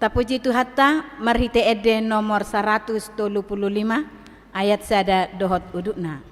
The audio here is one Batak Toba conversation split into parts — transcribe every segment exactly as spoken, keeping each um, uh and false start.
Tapuji Tuhanta marhite ende nomor saratus tolu pulu lima, ayat sada dohot udutna.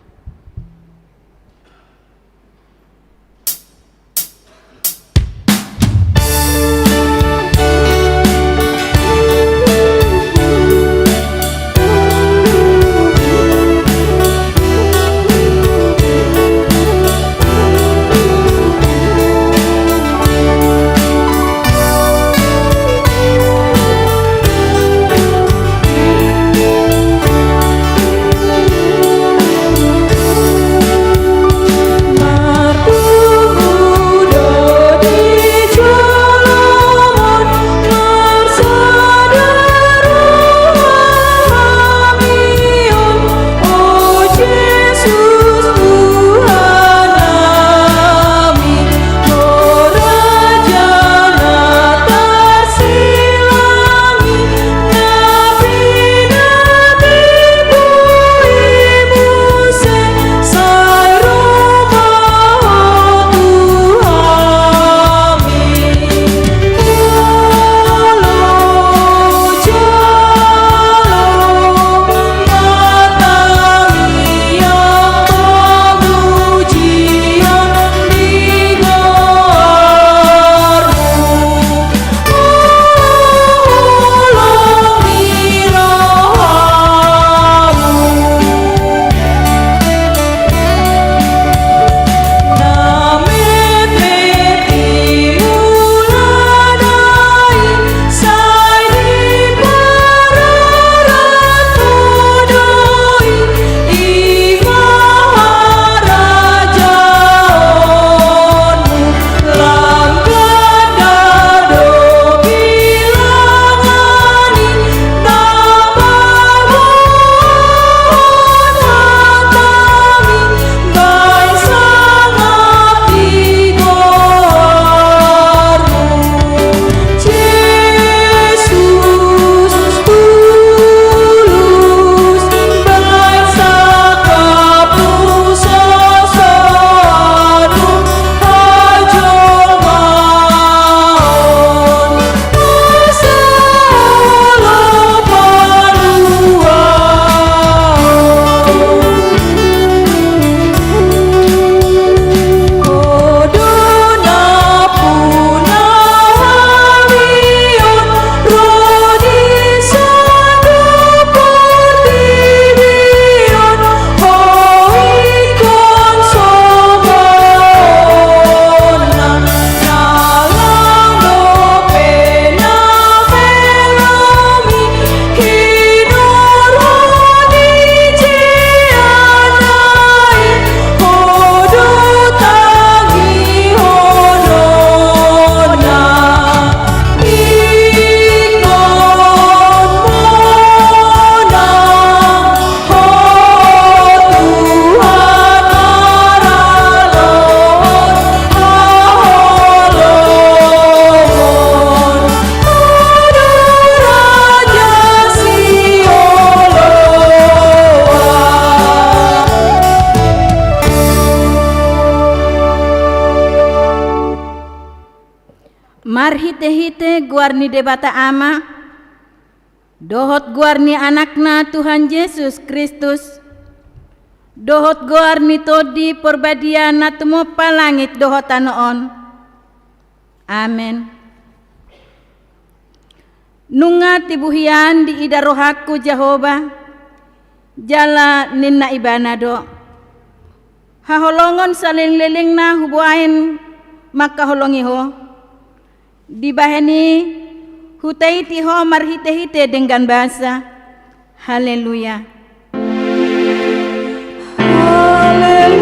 Marhitehite goar ni Debata Ama, dohot goar ni Anakna Tuhan Jesus Kristus, dohot goar ni Tondi Porbadia na tumompa langit dohot tano on. Amen. Nunga tibu hian diida rohangku Jahowa, jala ninna Ibana do: Haholongon salelenglelengna huboan mangkaholongi ho. Dibahen i hutaiti ho marhitehite denggan basa. Haleluya. Haleluya. Haleluya.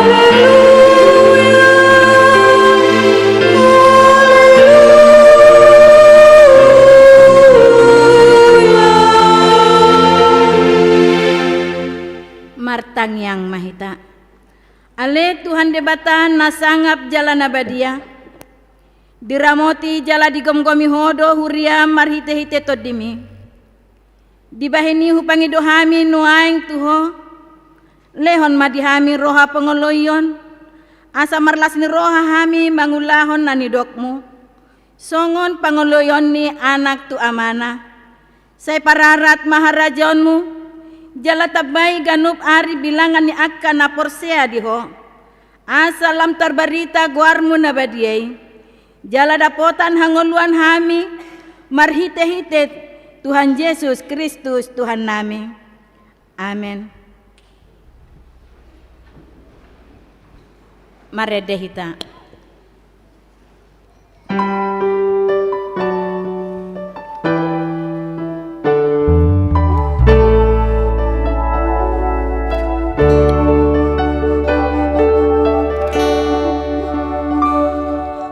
Haleluya. Martangiang ma hita. Ale Tuhan Debata na sangap jala na badia, diramoti jala digomgomi ho do huria marhitehite Tondim i. Dibahen i hupangido hami nuaeng tu ho, lehon ma di hami roha pangoloion, asa marlas ni roha hami mangulahon na nidokmu, songon pangoloion ni anak tu amana. Sai pararat ma harajaonmu, jala tambai ganup ari bilangan ni angka na porsea di ho, asa lam tarbarita goarmu na badia i, jala dapotan hangoluan hami marhitehite Tuhan Jesus Kristus Tuhannami. Amen. Marende hita.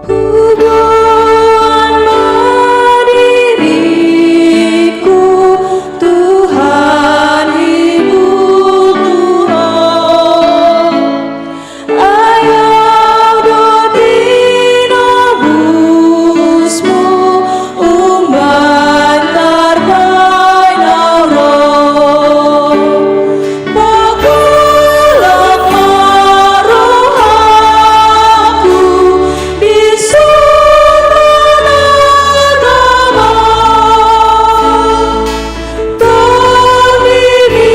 Huboan ma diringku, Tuhan, ibu Tuhan. Ai Ho do tinobusmu umbahen tarbahen au ro. Pangoloi ma rohaku di son agama. Tondibi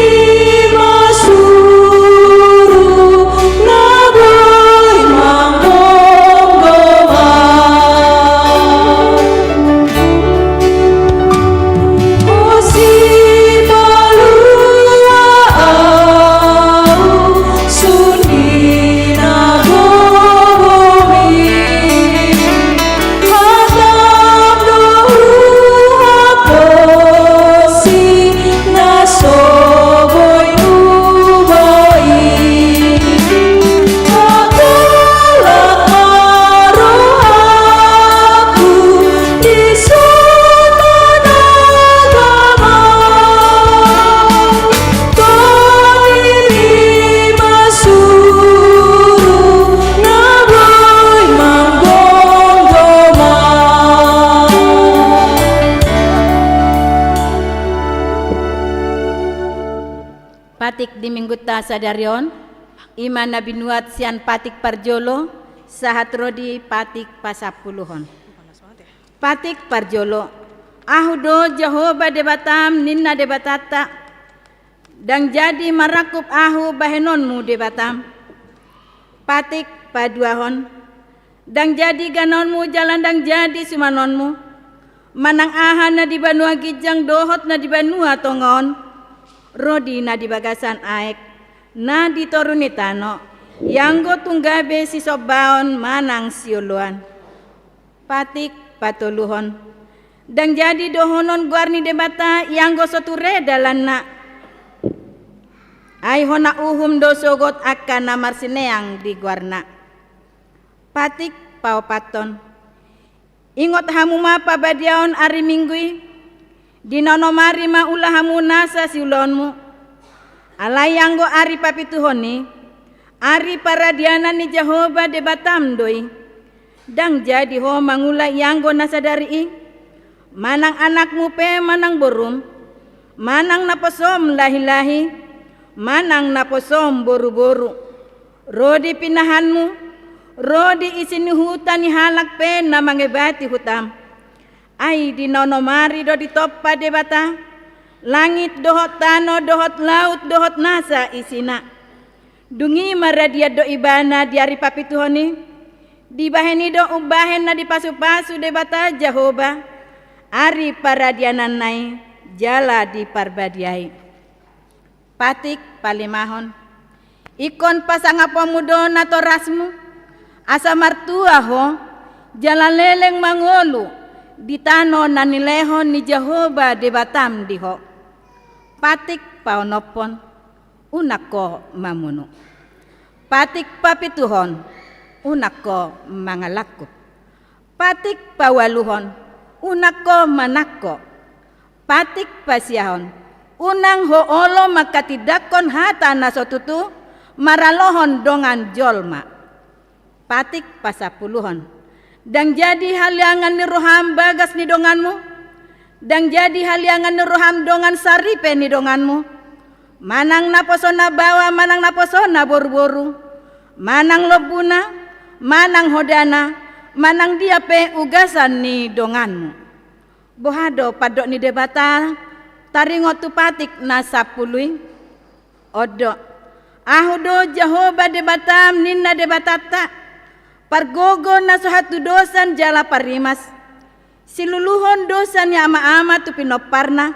ma suru na boi manggomgoman. Ho sipalua au sun di na gogom i. Hatam do huhatasi na so boi huboi. Pangoloi ma rohaku di son agama. Tondibi ma suru na boi manggomgoman. Patik di minggunta sadari on, i ma na binuat sian patik parjolo, sahat ro di patik pasampuluhon. Patik parjolo. Ahu do Jahowa Debatam, ninna Debatanta, ndang jadi marangkup ahu bahenonmu Debatam. Patik paduahon. Ndang jadi ganaonmu jala ndang jadi sumanonmu, manang aha na di banua ginjang dohot na di banua tonga on, ro di na di bagasan aek, na di toru ni tano, ianggo tung gabe sisombaon manang sioloan. Patik patoluhon. Ndang jadi dohonon goar ni Debata ianggo so ture dalanna, ai hona uhum do sogot angka na marsineang di goarna. Patik paopathon. Ingot hamu ma pabadiaon ari Minggu i, di na onom ari ma ula hamu nasa siulaonmu. Alai anggo ari papituhon i, ari paradianan ni Jahowa Debatam do i. Ndang jadi ho mangula ianggo na sadari i, manang anakmu pe manang borum, manang naposom lahilahi, manang naposom boruboru, ro di pinahanmu, ro di isi ni huta ni halak pe na mangebati hutam. Ai di na onom ari do ditompa Debata langit dohot tano dohot laut dohot nasa isina. Dung i maradian do ibana di ari papituhon i, dibahen i do umbahen na dipasupasu Debata Jahowa ari paradiananna i jala diparbadiai. Patik palimahon. Ingkon pasangaponmu do natorasmu, asa martua ho, jala leleng mangolu di tano na nilehon ni Jahowa Debatam di ho. Patik paonomhon. Unang ho mamunu. Patik papituhon. Unang ho mangalangkup. Patik paualuhon. Unang ho manangko. Patik pasiahon. Unang ho olo manghatindanghon hata na so tutu maralohon dongan jolma. Patik pasampuluhon. Ndang jadi haliangan ni roham bagas ni donganmu. Ndang jadi haliangan ni roham dongan saripe ni donganmu. Manang naposona baoa, manang naposona boruboru, manang lombuna, manang hodana, manang dia pe ugasan ni donganmu. Boha do pandok ni Debata taringot tu patik na sampulu i? On do: Ahu do Jahowa Debatam, ninna Debatanta, pargogo na so hatudosan jala parimas. Siluluhon dosa ni ama-ama tu pinomparna,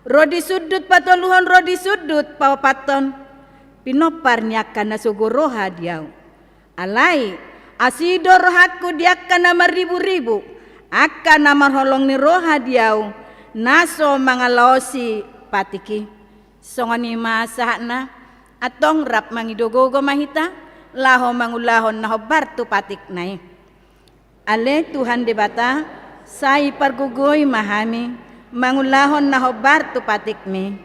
ro di sundut patoluhon ro di sundut paopathon, pinompar ni angka na sogo roha di Ahu. Alai, asi do rohangku di angka na marribu-ribu, angka na marholong ni roha di Ahu, na so mangalaosi patik i. Songon i ma sahatna. Antong rap mangido gogo ma hita, laho mangulahon na hombar tu patikna i. Ale Tuhan Debata, sai pargogoi ma hami, mangulahon na hombar tu patikmi.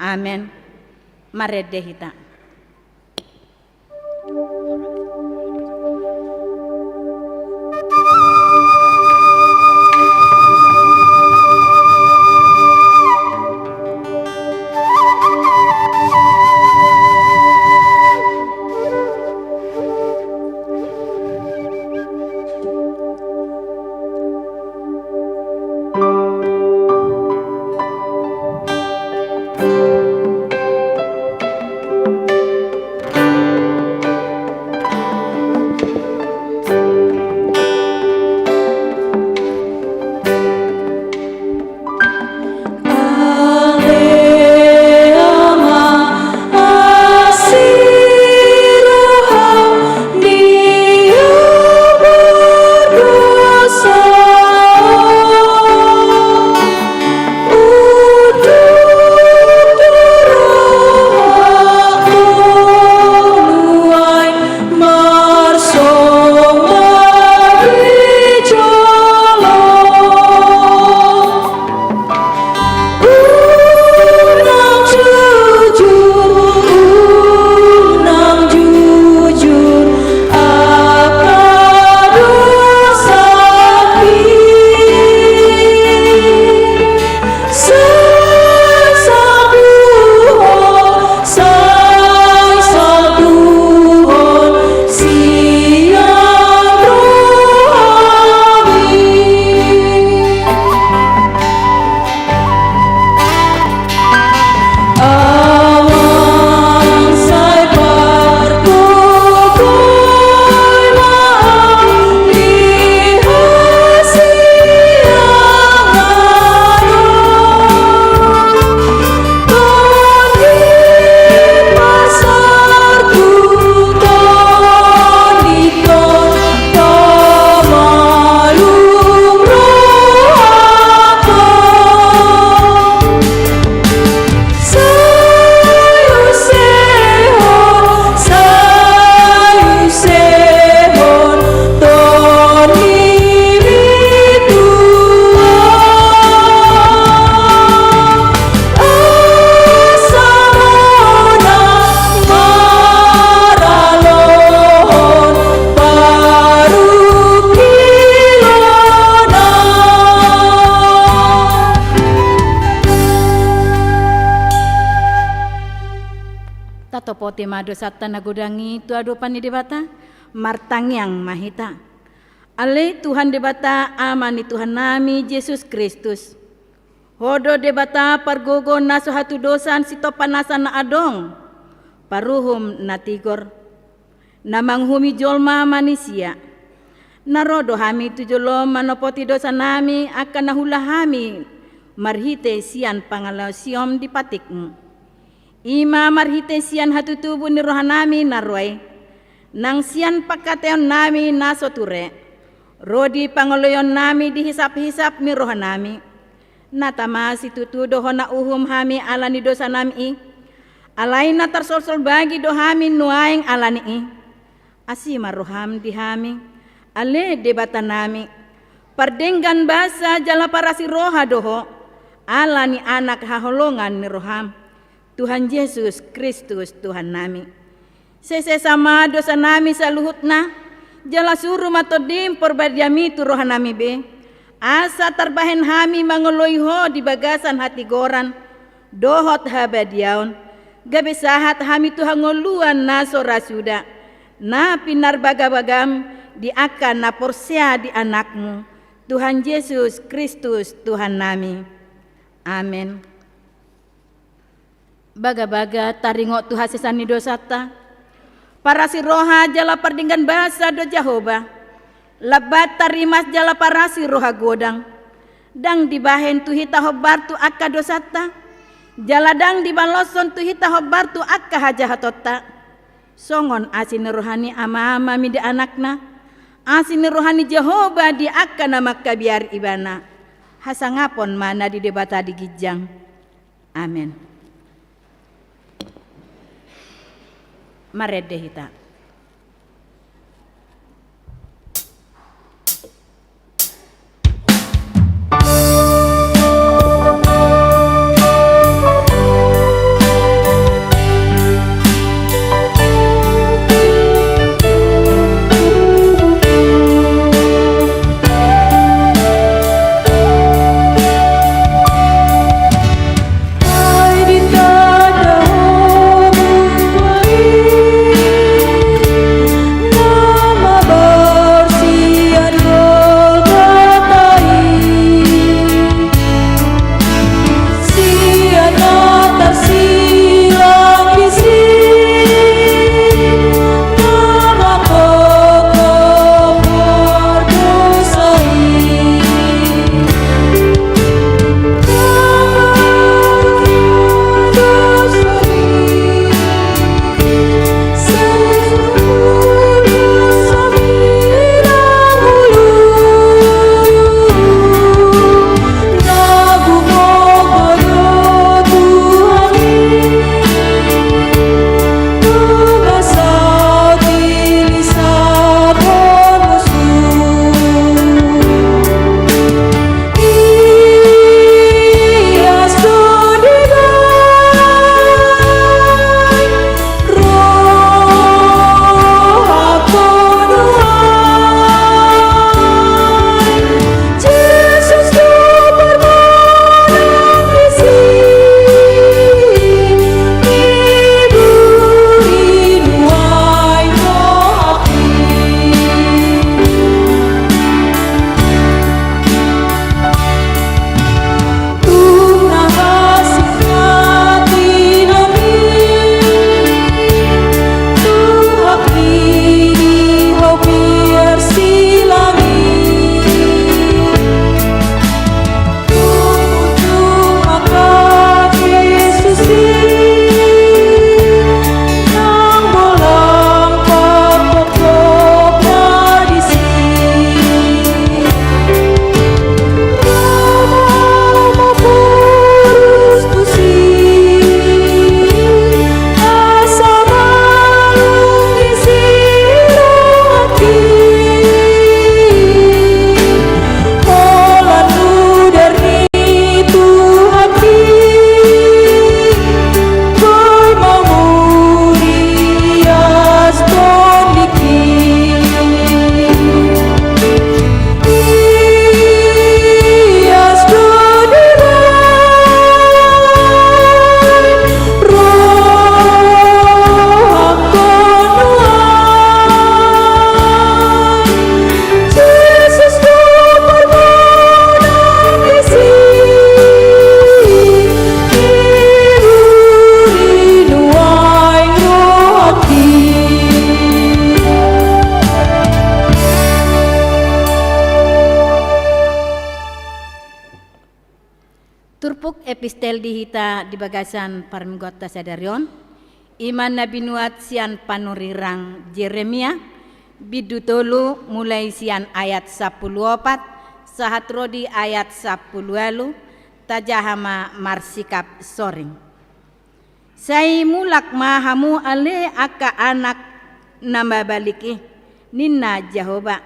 Amen. Marende hita. Tatopote ma dosanta na godang i tu adopan ni Debata, martangiang ma hita. Ale Tuhan Debata, Ama ni Tuhannami Jesus Kristus, Ho do Debata pargogo na so hatudosan sitompa nasa na adong, paruhum na tigor, na manguhumi jolma manisia. Na ro do hami tu jolom manopoti dosanami angka na huula hami marhite sian pangalaosion di patikmu. I ma marhite sian hatutubu ni rohanami na ro i, nang sian pangkataionnami na so ture, ro di pangoloionnami di hisap-hisap ni rohanami. Na tama situtu do hona uhum hami ala ni dosanami i, alai na tarsolsol bagi do hami nuaeng ala ni i. Asi ma roham di hami, ale Debatanami, pardenggan basa jala parasi roha do ho, ala ni Anak haholongan ni roham, Tuhan Jesus Kristus Tuhannami. Sesesa ma dosanami saluhutna, jala suru ma Tondim Parbadiami tu rohanami be, asa tarbahen hami mangoloi ho di bagasan hatigoran dohot habadiaon, gabe sahat hami tu hangoluan na so ra suda, na pinarbagabagam di angka na porsea di Anakmu, Tuhan Jesus Kristus, Tuhannami. Amen. Bagabaga taringot tu hasesaan ni dosanta, parasi roha jala pardenggan basa do Jahowa, lambat tarimas jala parasi roha godang. Ndang dibahen tu hita hombar tu angka dosanta, jala ndang dibaloshon tu hita hombar tu angka hajahatonta. Songon asi ni roha ni Ama ma mida Anakna, asi ni roha ni Jahowa di angka na mangkabiari Ibana. Hasangapon ma na di Debata di ginjang. Amen. Marende hita. Turpuk epistel di hita di bagasan parmingguonta sadari on, i ma na binuat sian panurirang Jeremia, bindu tolu, mulai sian ayat sampulu opat sahat ro di ayat sampulu ualu. Tajaha ma marsikap soring. Sai mulak ma hamu ale angka anak na mabalik i, ninna Jahowa.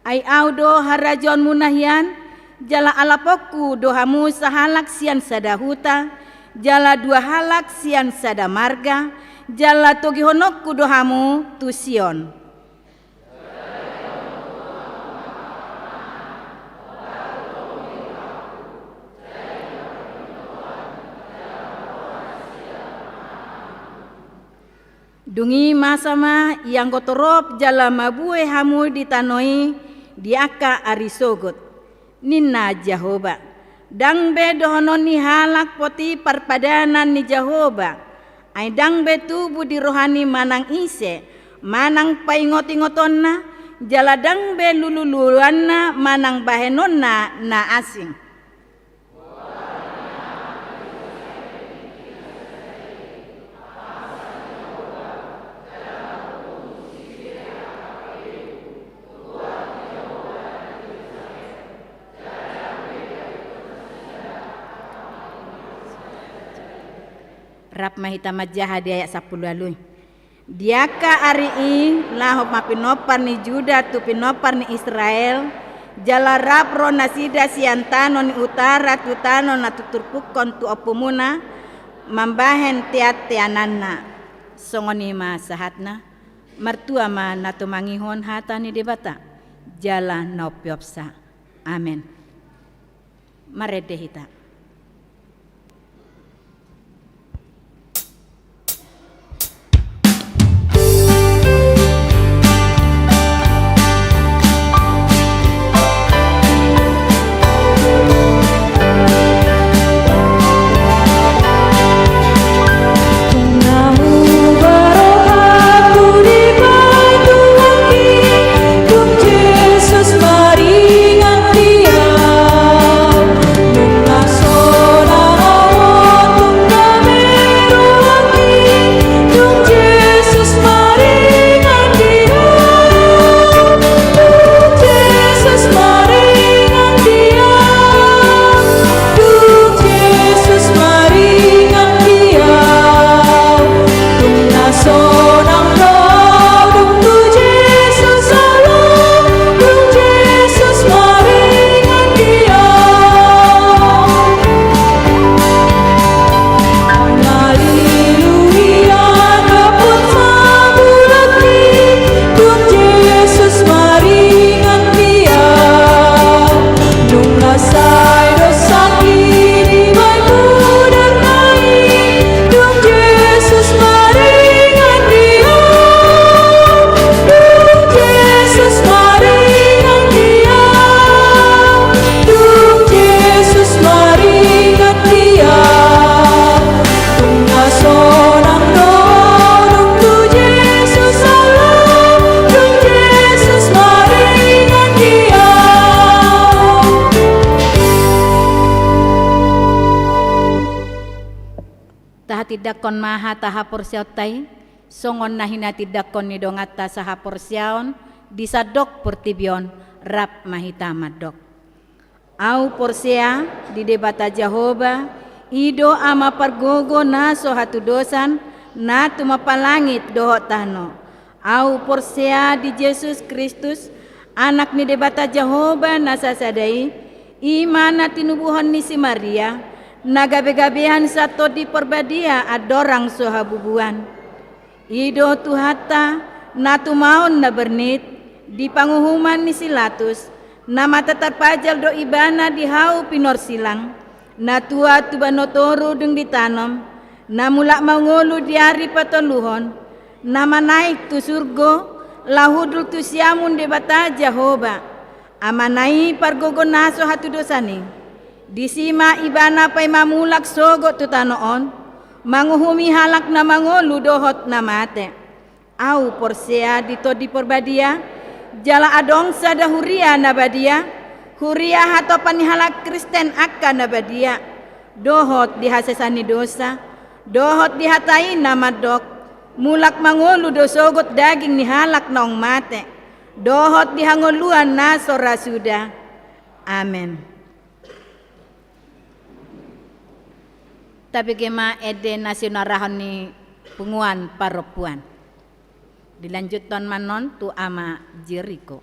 Ai Ahu do harajaonmuna hian, jala alaponku do hamu sahalak sian sada huta, jala dua halak sian sada marga, jala togihononku do hamu tu Sion. Dung i masa ma ianggo torop jala mabue hamu di tano i di angka ari sogot, ninna Jahowa. Ndang be dohonon ni halak poti parpadanan ni Jahowa, ai ndang be tubu di rohani manang ise, manang paingot-ingotonna, jala ndang be lulu-luluanna manang bahenonna na asing. Rap ma hita manjaha di ayat sampulu ualu i. Di angka ari i, laho ma pinompar ni Juda tu pinompar ni Israel, jala rap ro nasida sian tano ni utara tu tano na turpukkon tu ompumuna, mambahen tean-teananna. Songon i ma sahatna. Martua ma na tumangihon hata ni Debata jala na umpeopsa. Amen. Marende hita. Tahatindangkon ma hata haporseaonta i, songon na hinatindangkon ni donganta sahaporseaon di sandok portibi on, rap ma hita mandok. Ahu porsea di Debata Jahowa, i do Ama pargogo na so hatudosan, na tumompa langit dohot tano. Ahu porsea di Jesus Kristus, Anak ni Debata Jahowa na sasada i, i ma na tinubuhon ni si Maria, na gabe-gabean sian Tondi Parbadia andorang so habubuan. I do Tuhanta, na tumaon na bernit, di panguhuman ni si Latus, na mata tarpajal do ibana di hau pinorsilang, na tua tuba na toru dung ditanom, na mulak mangolu di ari patoluhon, na manaek tu surgo, laho hundul tu siamun Debata Jahowa, Amana i pargogo na so hatudosan i. Disi ma ibana paima mulak sogot tu tano on, manguhumi halak na mangolu dohot na mate. Ahu porsea di Tondi Parbadia, jala adong sada huria na badia, huria hatopan ni halak Kristen angka na badia, dohot di hasesaan ni dosa, dohot di hata i na mandok, mulak mangolu do sogot daging ni halak naung mate, dohot di hangoluan na so ra suda. Amen. Tabege ma ende na sinuarahon ni punguan parompuan. Dilanjuthon ma annon tu Ama Jeriko.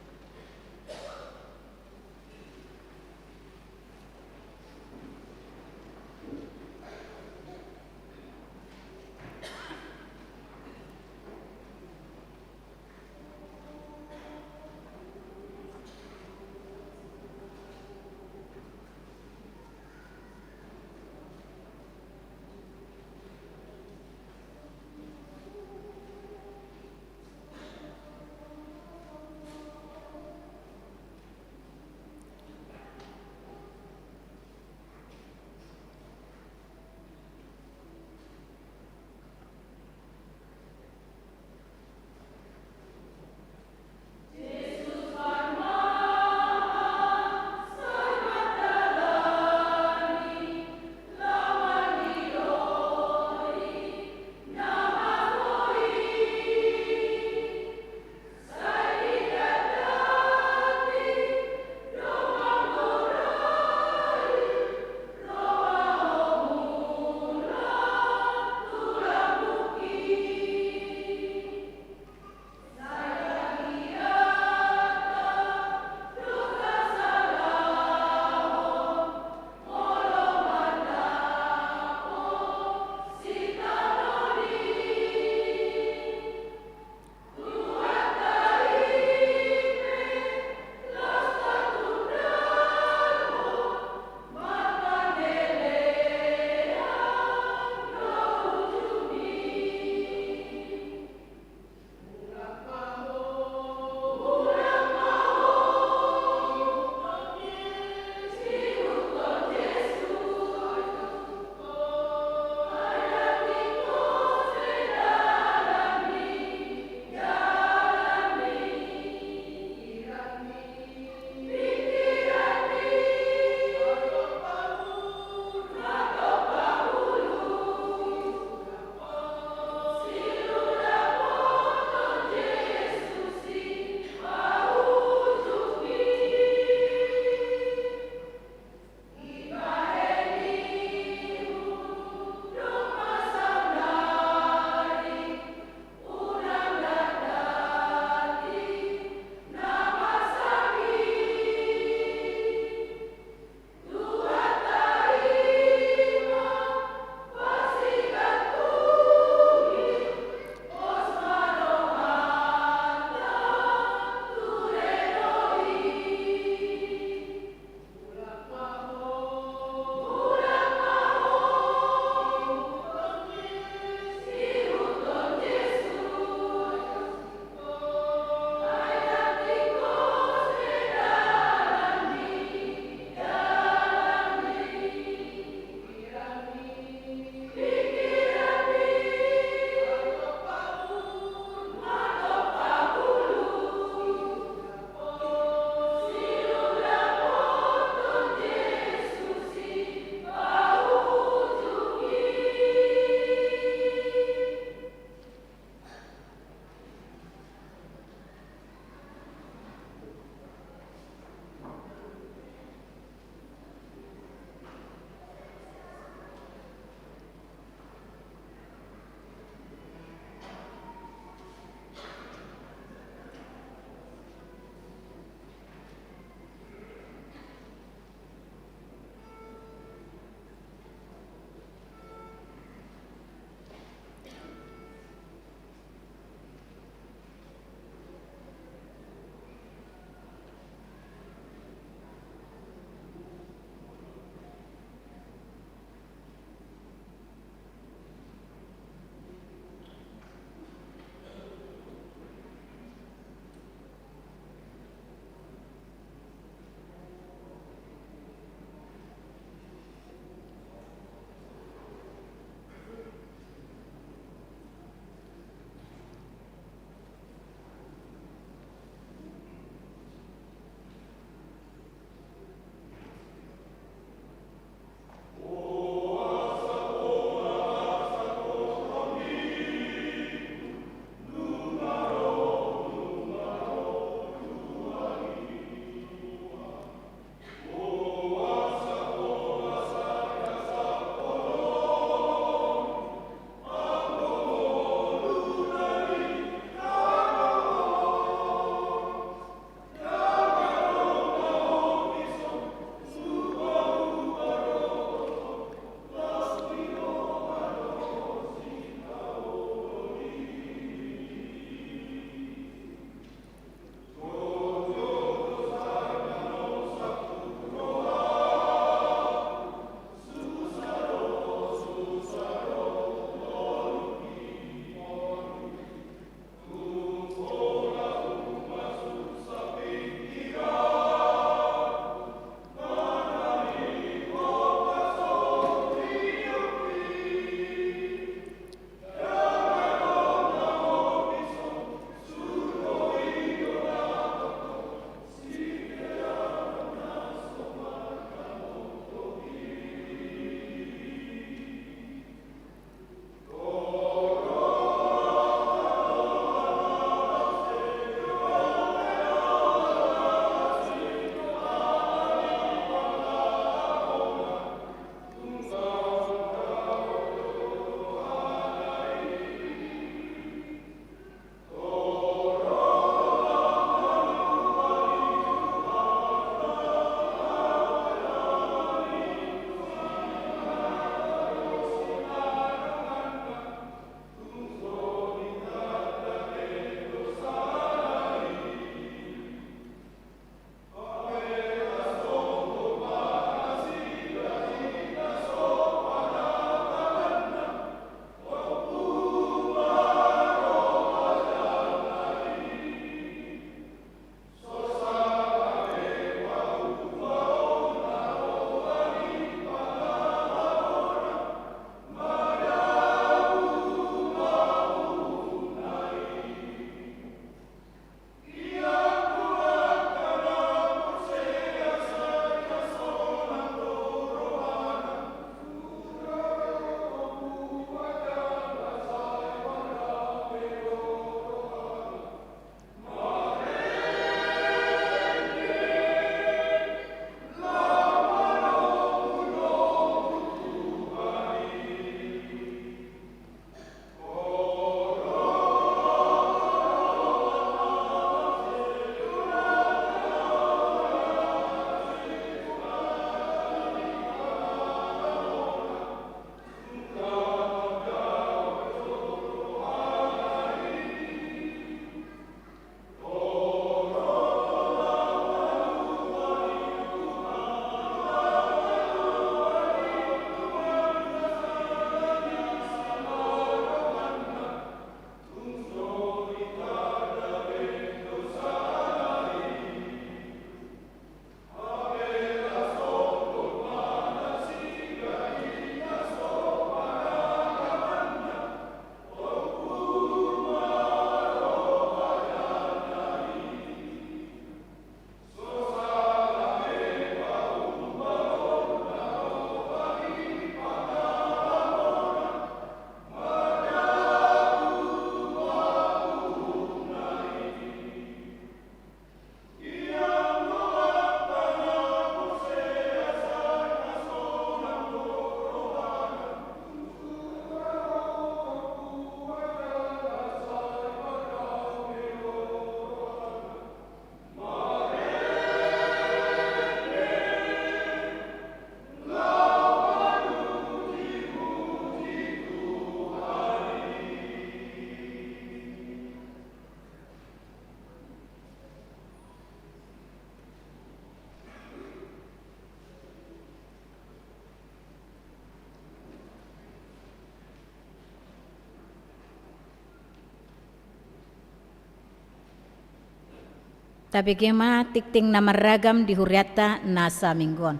Tabege ma tingting na marragam di hurianta na saminggu on.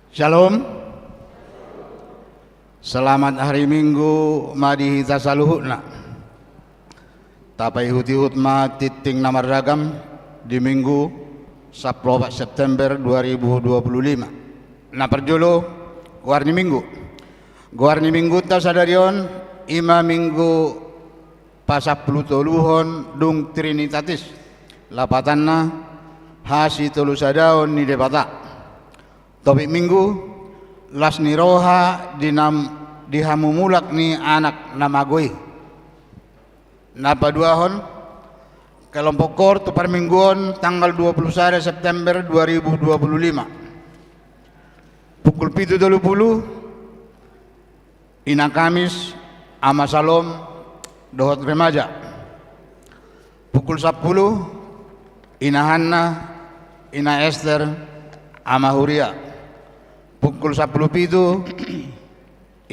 Shalom. Selamat hari Minggu ma di hita saluhutna. Tapaihut-ihut ma tingting na marragam di Minggu sampulu opat September dua ribu dua puluh lima. Na parjolo, goar ni Minggu. Goar ni Minggunta sadari on, i ma Minggu pasampulu toluhon dung Trinitatis, lapatanna hasitolusadaon ni Debata. Topik Minggu, las ni roha di nam-, di hamumulak ni anak na mago i. Na paduahon, kelompok koor tu parmingguon tanggal dua puluh sada September dua ribu dua puluh lima. Pukul pitu tolu pulu, Ina Kamis, Ama Salom, dohot remaja. Pukul sampulu, Ina Hanna, Ina Ester, Ama Huria. Pukul sampulu pitu,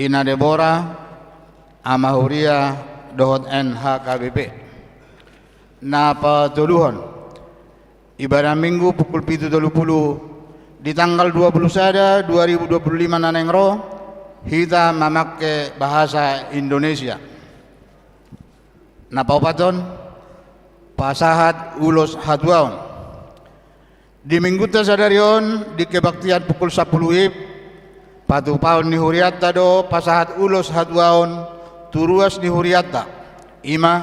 Ina Debora, Ama Huria, dohot N H K B P. Na patoluhon, ibadah Minggu pukul pitu tolu pulu, di tanggal dua puluh sada, dua ribu dua puluh lima na naeng ro, hita mamangke bahasa Indonesia. Na paopathon, pasahat ulos hatuaon. Di Minggunta sadari on, di kebaktian pukul sampulu ib, patupaon ni hurianta do pasahat ulos hatuaon tu ruas ni hurianta. I ma,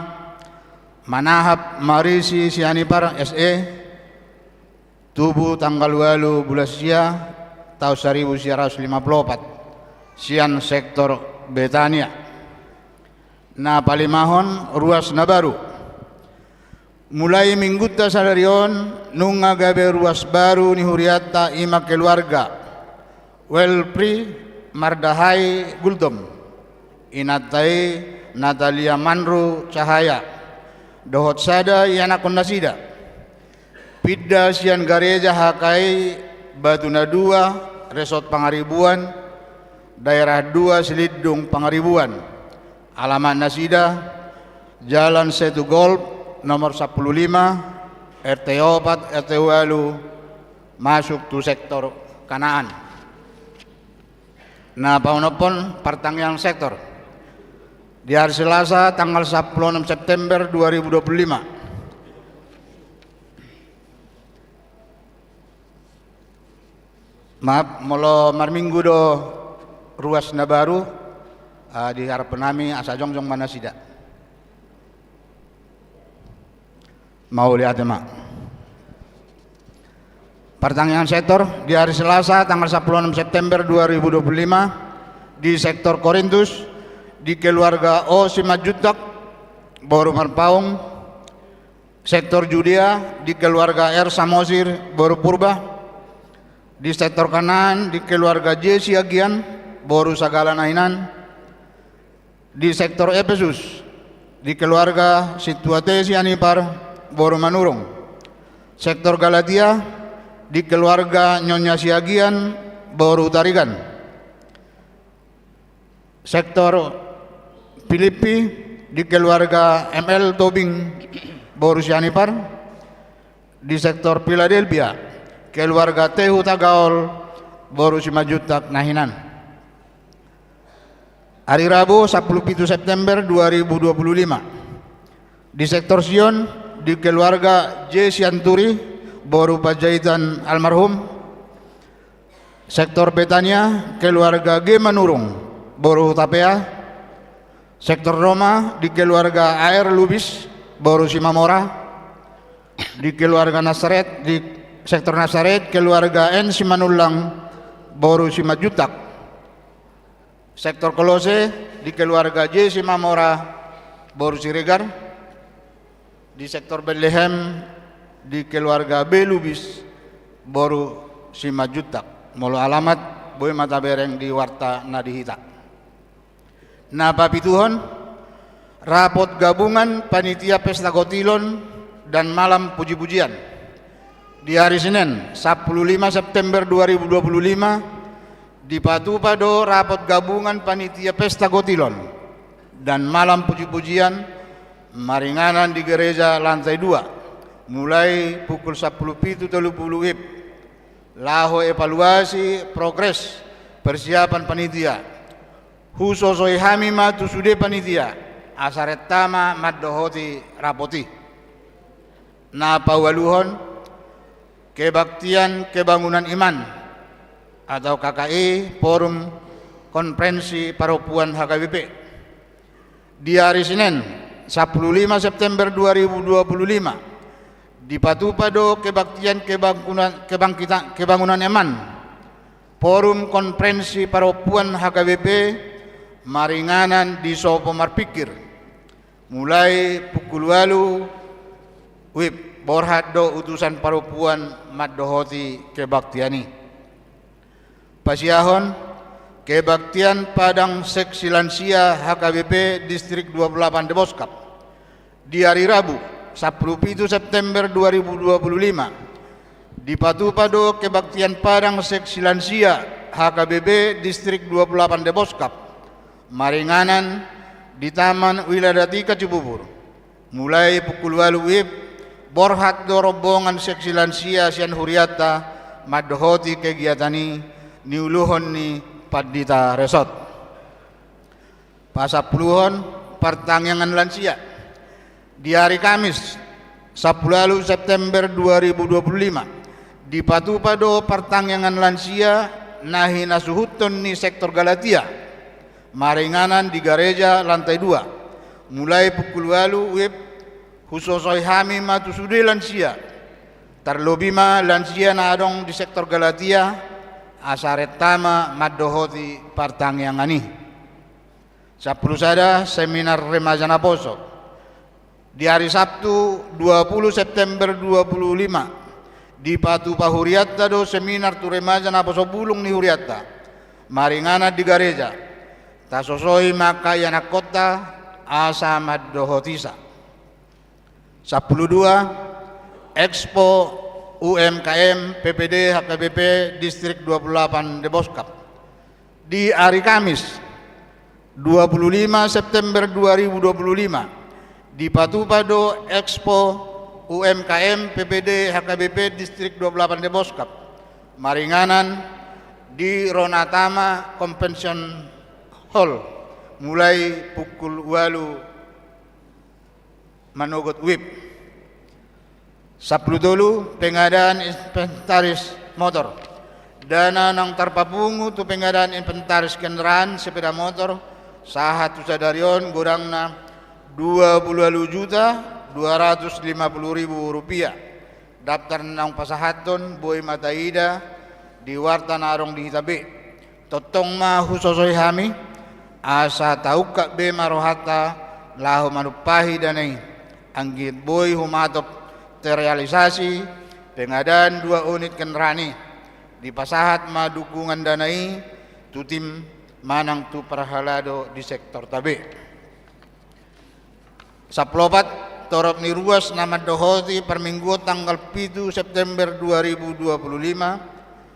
Manahap Marisi Sianipar S E, tubu tanggal ualu bulan sia, taon saribu sia ratus lima pulu opat, sian sektor Betania. Na palimahon, ruas na baru. Mulai Minggunta sadari on, nunga gabe ruas baru ni hurianta, i ma keluarga Welfri Mardahai Gultom, inanta i Natalia Manru Cahaya, dohot sada ianakhon nasida. Pinda sian gareja H K I Batu na dua, Resort Pangaribuan, Daerah dua Silindung Pangaribuan. Alamat nasida, Jalan Setu Golf, nomor sampulu lima, R T opat, R T ualu, masuk tu sektor Kanaan. Na paonomhon, partangiangan sektor. Di hari Selasa, tanggal sampulu onom September dua ribu dua puluh lima. Maaf, molo marminggu do ruas na baru, ah, diharapkan hami asa jongjong ma nasida. Mauliate ma. Partangiangan sektor, di hari Selasa, tanggal sampulu onom September dua ribu dua puluh lima, di sektor Korintus, di keluarga O Simanjuntak, boru Marpaung, sektor Judea, di keluarga R Samosir, boru Purba, di sektor Kanaan, di keluarga J Siagian, boru Sagala na hinan, di sektor Epesus, di keluarga Sintua T Sianipar, boru Manurung. Sektor Galatia, di keluarga Nyonya Siagian, boru Tarigan. Sektor Pilippi, di keluarga M L Tobing, boru Sianipar. Di sektor Piladelpia, keluarga T Hutagaol, boru Simanjuntak na hinan. Hari Rabu, sampulu pitu September dua ribu dua puluh lima. Di sektor Sion, di keluarga J Sianturi, boru Panjaitan almarhum. Sektor Betania, keluarga G Manurung, boru Hutapea. Sektor Roma, di keluarga A R Lubis, boru Simamora. Di keluarga Nasaret, di sektor Nasaret, keluarga N Simanullang, boru Simanjuntak. Sektor Kolose, di keluarga J Simamora, boru Siregar. Di sektor Betlehem, di keluarga B Lubis, boru Simanjuntak. Molo alamat, boi ma tabereng di warta na di hita. Na papituhon, rapot gabungan panitia pesta kotilon dan malam puji-pujian. Di ari Senen, sampulu lima September dua ribu dua pulu lima, dipatupa do rapot gabungan panitia pesta kotilon dan malam puji-pujian maringanan di gereja lantai dua, mulai pukul sampulu pitu tolu pulu WIB, laho evaluasi progres persiapan panitia. Husosoi hami ma tu sude panitia, asa renta ma mandohoti rapot i. Na paualuhon, kebaktian kebangunan iman atau K K I, Forum Konferensi Parompuan H K B P. Di ari Senen, sampulu lima September dua ribu dua pulu lima, dipatupa do kebaktian kebangunan, kebangkita-, kebangunan iman, Forum Konferensi Parompuan H K B P, maringanan di Sopo Marpingkir. Mulai pukul ualu WIB, borhat do utusan parompuan mandohoti kebaktian i. Pasiahon, kebaktian padang seksi lansia H K B P Distrik dua pulu delapan Deboskap. Di ari Rabu, sampulu pitu September dua ribu dua pulu lima, dipatupa do kebaktian padang seksi lansia H K B P Distrik dua pulu delapan Deboskap, maringanan di Taman Wiladatika Cibubur. Mulai pukul ualu WIB, borhat do rombongan seksi lansia sian hurianta mandohoti kegiatan i, niuluhon ni Pandita Resort. Pasampuluhon, partangiangan lansia. Di ari Kamis, sampulu ualu September dua ribu dua pulu lima, dipatupa do partangiangan lansia na hinasuhuthon ni sektor Galatia, maringanan di gareja lantai dua. Mulai pukul ualu WIB, husosoi hami ma tu sude lansia, tarlobi ma lansia na adong di sektor Galatia, asa renta ma mandohoti partangiangan i. Sampulu sada, seminar remaja naposo. Di ari Sabtu, dua pulu September dua pulu lima, dipatupa hurianta do seminar tu remaja naposo bulung ni hurianta, maringanan di gareja. Tasosoi ma angka ianakhonta asa mandohoti asa. Sampulu dua, Expo U M K M P P D H K B P Distrik dua pulu delapan Deboskap. Di ari Kamis, dua pulu lima September dua ribu dua pulu lima, dipatupa do Expo U M K M P P D H K B P Distrik dua pulu delapan Deboskap, maringanan di Ronatama Convention Hall, mulai pukul ualu manogot WIB. Sampulu tolu, pengadaan inventaris motor. Dana naung tarpapungu tu pengadaan inventaris kendaraan sepeda motor sahat tu sadari on godangna dua pulu ualu juta dua ratus lima pulu ribu rupiah. Daftar naung pasahathon boi ma taida di warta na adong di hita be. Tongtong ma husosoi hami, asa taungkap be ma rohanta laho manumpahi dana i. Anggiat boi humatop terrealisasi pengadaan dua unit kendaraan i, dipasahat ma dukungan dana i tu tim manang tu parhalado di sektorta be. Sampulu opat, torop ni ruas na mandohoti parmingguon tanggal pitu September dua ribu dua pulu lima,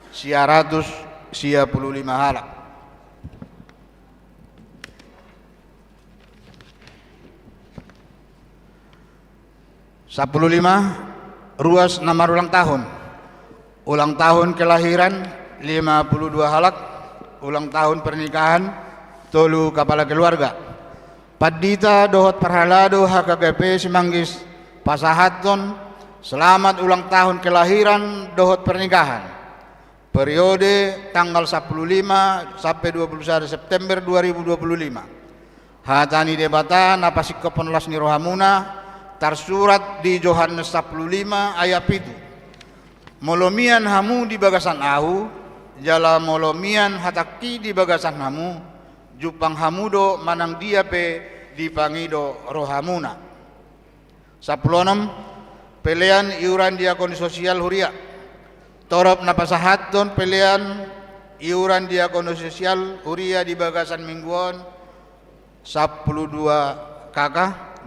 sia ratus sia pulu lima halak. Sampulu lima, ruas na marulang tahun. Ulang tahun kelahiran, lima pulu dua halak. Ulang tahun pernikahan, tolu kapala keluarga. Pandita dohot parhalado H K G P Simanggis pasahathon selamat ulang tahun kelahiran dohot pernikahan. Periode tanggal sampulu lima sampe dua pulu sada September dua ribu dua pulu lima. Hata ni Debata na pasingkophon las ni rohamuna, tarsurat di Johannes sampulu lima ayat pitu. Molo mian hamu di bagasan ahu, jala molo mian hatangki di bagasan hamu, jumpang hamu do manang dia pe dipangido rohamuna. Sampulu onom, pelean iuran diakoni sosial huria. Torop na pasahathon pelean iuran diakoni sosial huria di bagasan minggu on, sampulu dua K K,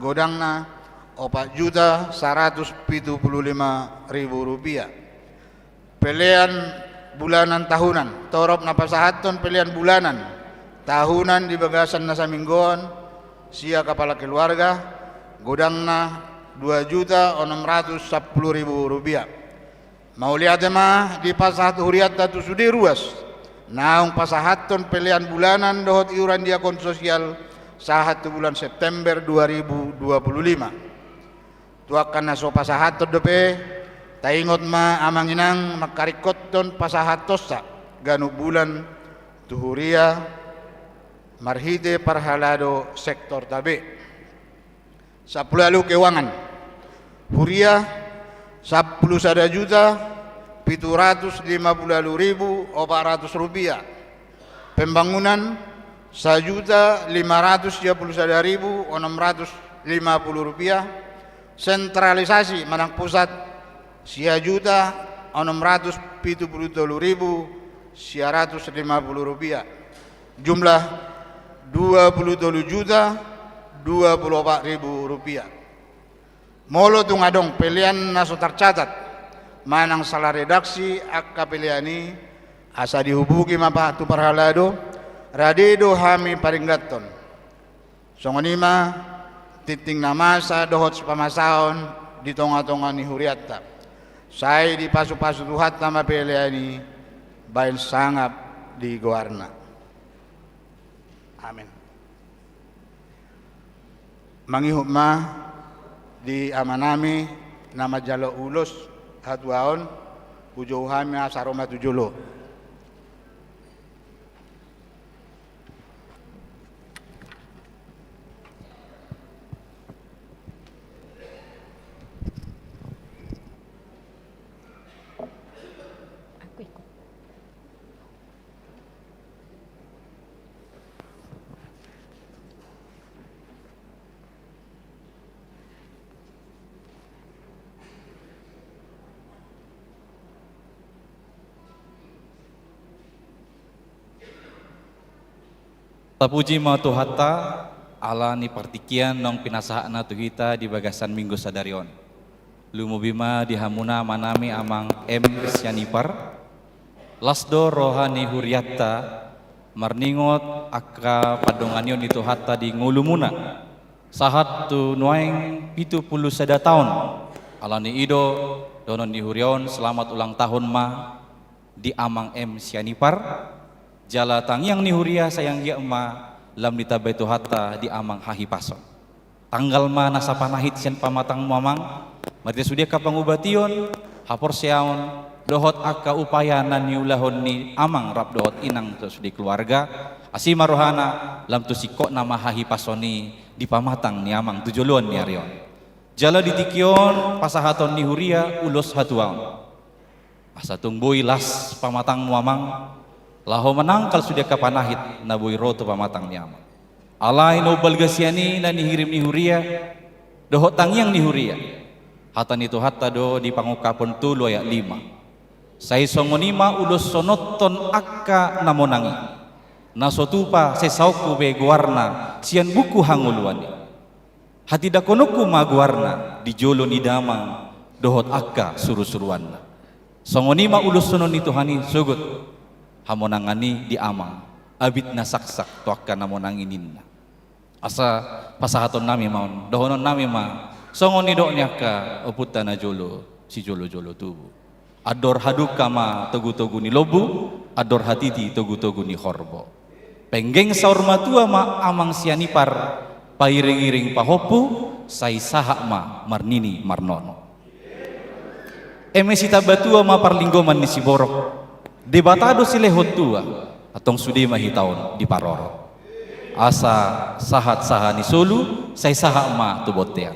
godangna opat juta saratus pitu pulu lima ribu rupiah. Pelean bulanan tahunan, torop na pasahathon pelean bulanan tahunan di bagasan na saminggu on sian kapala keluarga, godangna dua juta onom ratus sampulu ribu rupiah. Mauliate ma dipasahat hurianta tu sude ruas naung pasahathon pelean bulanan dohot iuran diakon sosial sahat tu bulan September dua ribu dua puluh lima. Tu angka na so pasahathon dope, taingot ma amang inang mangkaringkothon pasahathonsa ganup bulan tu huria marhite parhalado sektorta be. Sampulu ualu keuangan. Huria, sampulu sada juta pitu ratus lima pulu ualu ribu opat ratus rupiah. Pembangunan, sajuta lima ratus sia pulu sada ribu onom ratus lima pulu rupiah. Sentralisasi manang pusat, sia juta onom ratus pitu pulu tolu ribu sia ratus lima pulu rupiah. Jumlah dua pulu tolu juta dua pulu opat ribu rupiah. Molo tung adong pelean na so tarcatat manang sala redaksi angka pelean i, asa dihubungi ma pa tu parhalado, rade do hami paringgathon. Songon i ma tintin na masa dohot sipamasaon di tonga-tonga ni hurianta. Sai dipasupasu Tuhanta ma pelean i baen sangap di goarna. Amin. Mangihut ma di amanami na manjalo ulos hatuaon, hujou hami asa ro ma tu jolo. Tapuji ma Tuhanta, ala ni partingkian naung pinasahatna tu hita di bagasan minggu sadari on. Lumobi ma di hamuna amanami amang M Sianipar. Las do roha ni hurianta marningot angka pandonganion ni Tuhanta di ngolumuna. Sahat tu nuaeng pitu pulu sada taon. Ala ni i do dohonon ni huria on selamat ulang tahun ma di amang M Sianipar. Jala tangiang ni huria sai anggiat ma lam ditambai Tuhanta di amang hahipason. Tanggal ma na sapanahit sian pamatangmu amang, marhite sude angka pangubation, haporseaon, dohot angka upaya na niulahon ni amang rap dohot inang dohot sude keluarga, asi ma rohana, lam tu singkotna ma hahipason i di pamatang ni amang tu joloan ni ari on. Jala di tingki on pasahaton ni huria ulos hatuaon. Asa tung boi las pamatangmu amang, laho manangkal sude angka panahit na boi ro tu pamatang ni amang. Alai na umbalga sian i na nihirim ni huria, dohot tangiang ni huria. Hata ni Tuhanta do di Pangungkapon tolu ayat lima. Sai songon i ma ulosononhon angka na monang i. Na so tupa sai saongku be goarna sian buku hangoluan i. Hatindanghononku ma goarna di jolo ni damang dohot angka surusuruanna. Songon i ma uloshonon ni Tuhan i sogot hamonangan i di amang, abit na saksak tu angka na monang i ninna. Asa pasahatonnami ma on, dohononnami ma songon nidok ni angka ompunta najolo sijolojolo tubu. Andor hadungka ma togutogu ni lombu, andor hatiti togutogu ni horbo. Penggeng saur matua ma amang Sianipar, pairingiring pahompu, sai sahat ma marnini marnono. Eme sitambatua ma parlinggoman ni siborok, Debata do silehon tua, antong sude ma hita on diparorot. Asa sahat sahat ni solu, sai sahat ma tu bontean.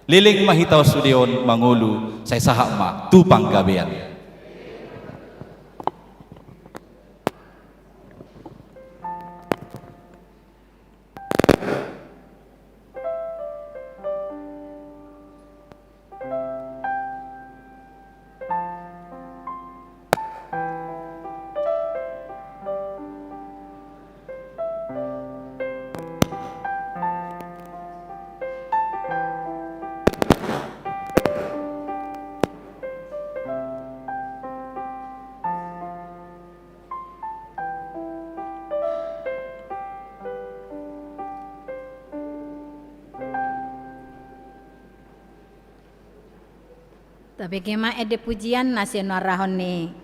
Leleng ma hita on sude on mangolu, sai sahat ma tu panggabean. Tabege ma ende pujian na sinuarahon ni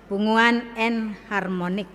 Punguan Enharmonic.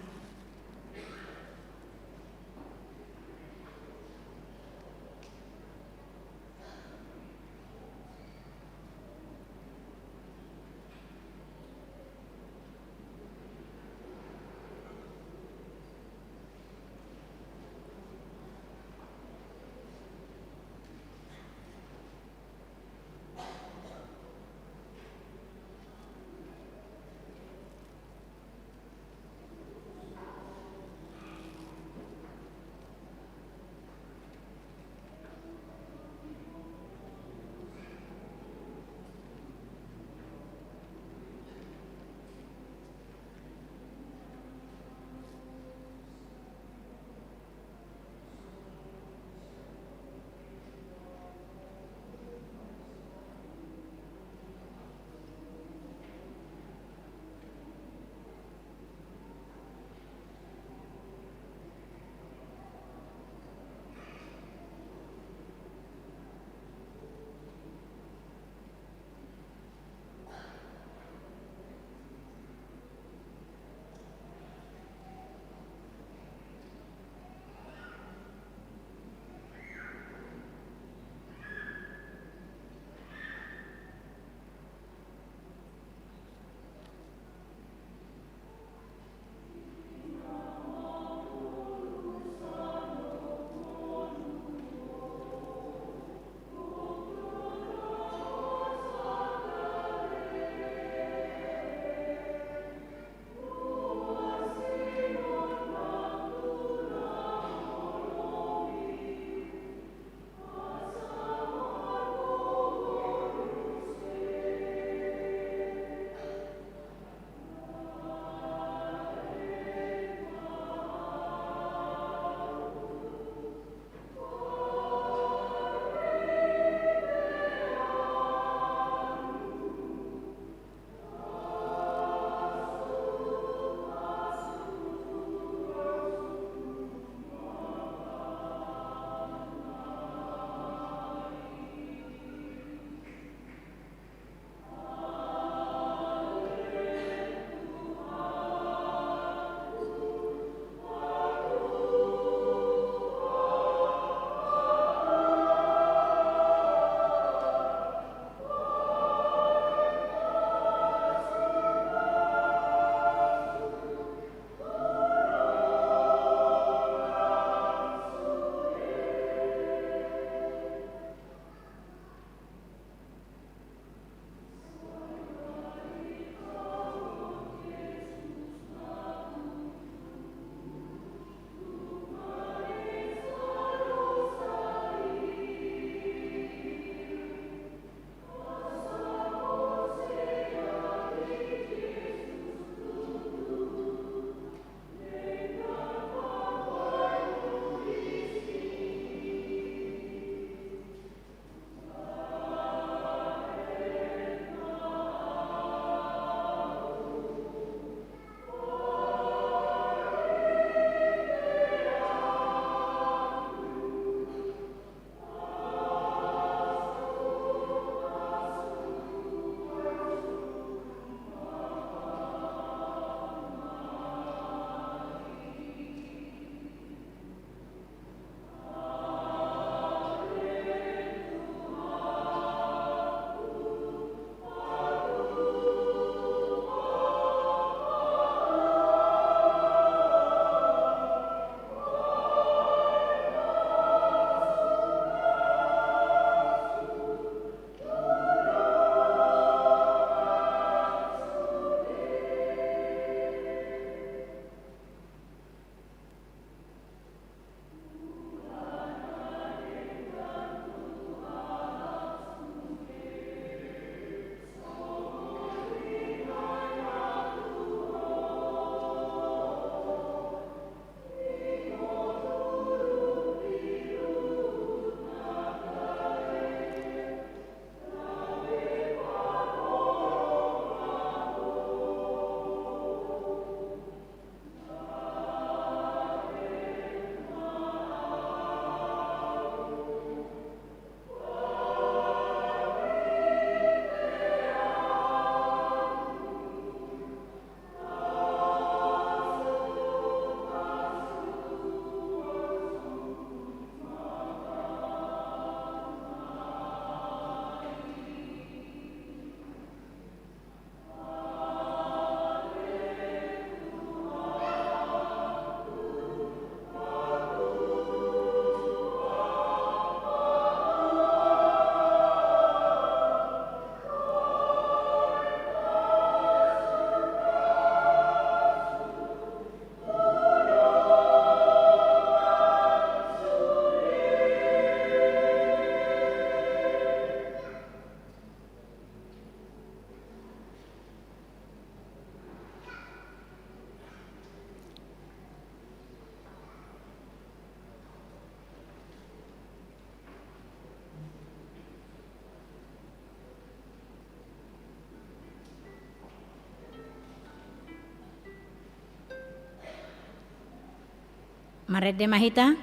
Marende ma hita,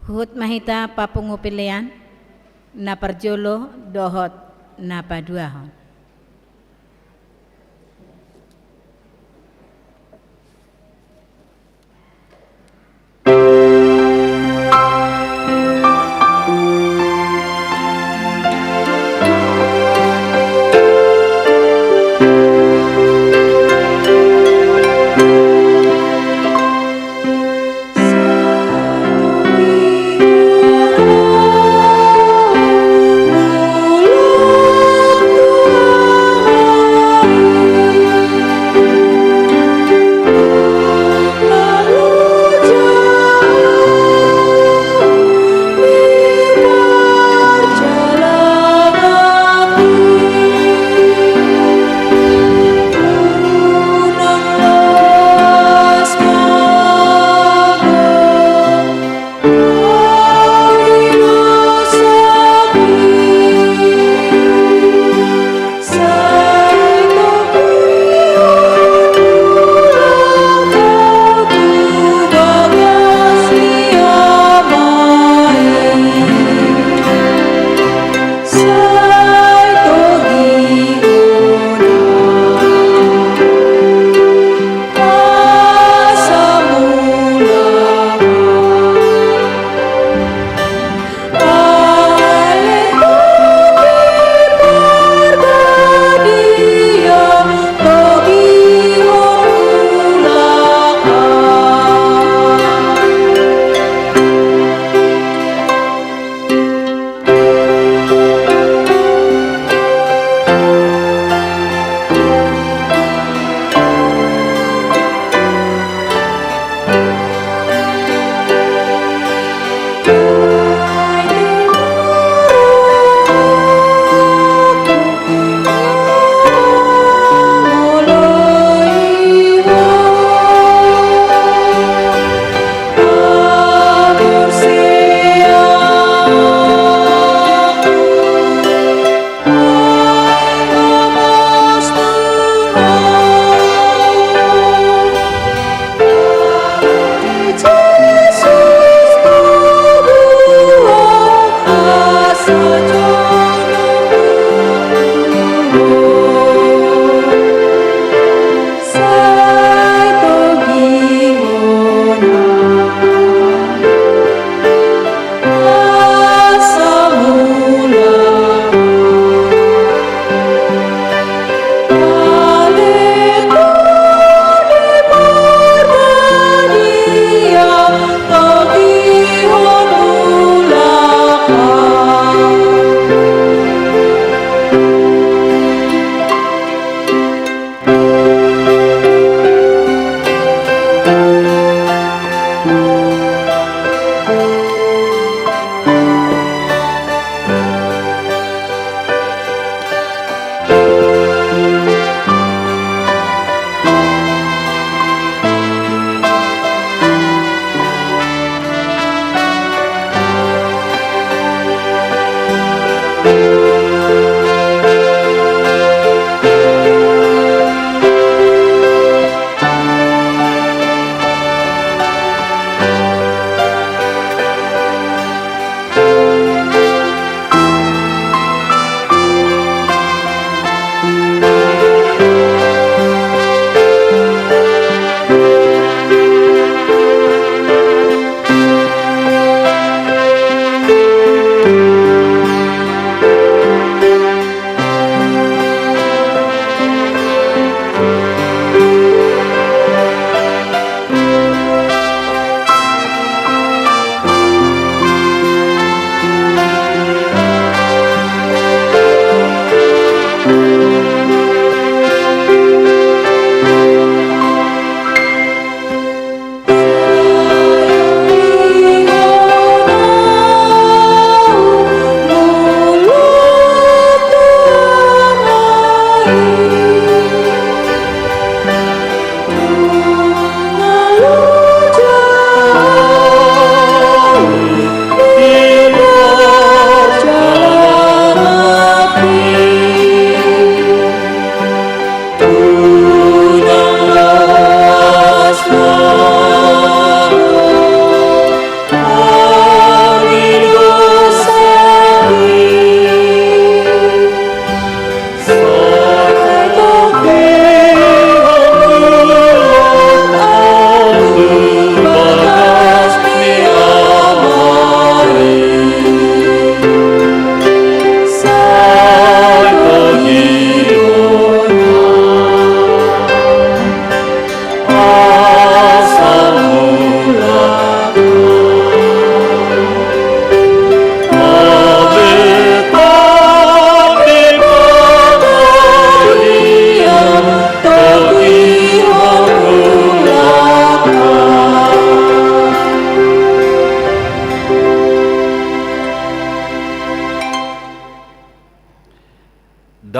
huhut ma hita papungu pelean, na parjolo dohot na paduahon.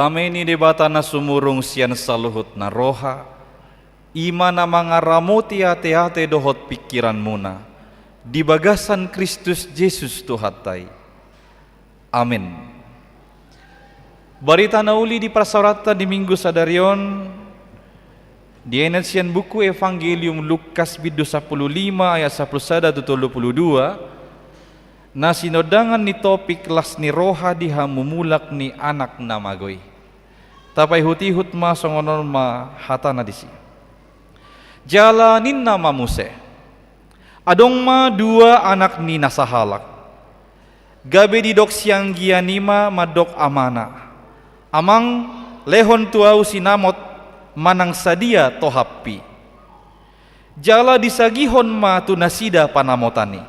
Dame ni Debata na sumurung sian saluhut na roha, i ma na mangaramoti ateate dohot pingkiranmuna di bagasan Kristus Jesus Tuhanta i. Amen. Barita na uli di parsaoranta di Minggu sadari on, dienet sian buku Evangelium Lukas bindu sampulu lima ayat sampulu sada tu tolu pulu dua, na sinondangan ni topik las ni roha di hamu mulak ni anak na mago i. Tapaihutihut ma songon on ma hatana disi. Jala ninna ma muse: Adong ma dua anak ni na sahalak. Gabe didok sianggian i ma mandok amana: Amang, lehon tu ahu sinamot manang sadia tohappi. Jala disagihon ma tu nasida panamotan i.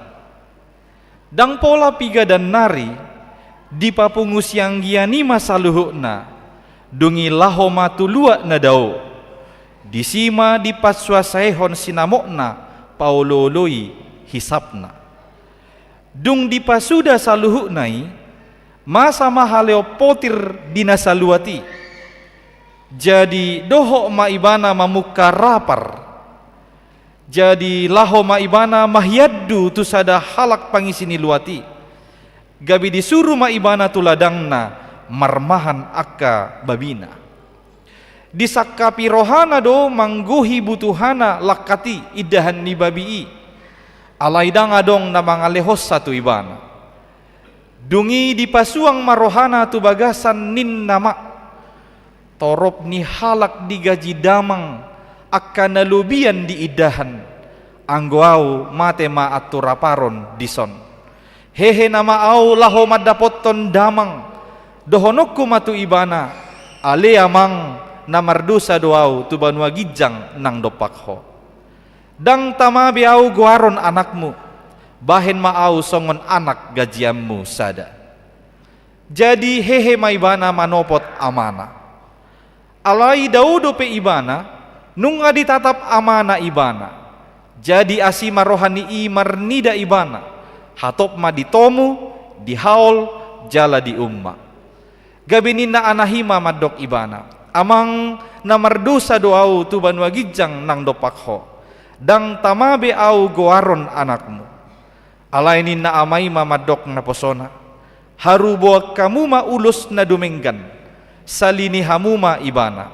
Ndang pola piga dan nari, dipapungu sianggian i ma saluhutna, dung i laho ma tu luat na dao. Disi ma dipansuansuanhon sinamotna paolooloi hisapna. Dung dipasuda saluhutna i, masa ma haleon potir di na saluat i. Jadi dohot ma ibana mamungka rapar. Jadi laho ma ibana mahiandu tu sada halak pangisi ni luat i. Gabe disuru ma ibana tu ladangna marmahan angka babina. Disangkapi rohana do manggohi butuhana langkat i indahan ni babi i. Alai ndang adong na mangalehonsa tu ibana. Dung i dipasuang ma rohana tu bagasan ninna ma: Torop ni halak digaji damang angka na lobian di indahan, anggo ahu mate ma antu raparon dison. Hehe nama ahu laho mandapothon damang, dohononku ma tu ibana: Ale amang, na mardosa do ahu tu banua ginjang nang dompak ho. Ndang tama be ahu goaron anakmu, bahen ma ahu songon anak gajianmu sada. Jadi hehe ma ibana manopot amana. Alai dao dope ibana, nunga ditatap amana ibana. Jadi asi ma roha ni i marnida ibana, hatop ma ditomu, dihaol, jala diumma. Gabe ninna anak i ma mandok ibana: Amang, na mardosa do ahu tu banua ginjang nang dompak ho. Ndang tama be ahu goaron anakmu. Alai ninna ama i ma mandok naposona: Haruboan hamu ma ulos na dumenggan, salini hamu ma ibana,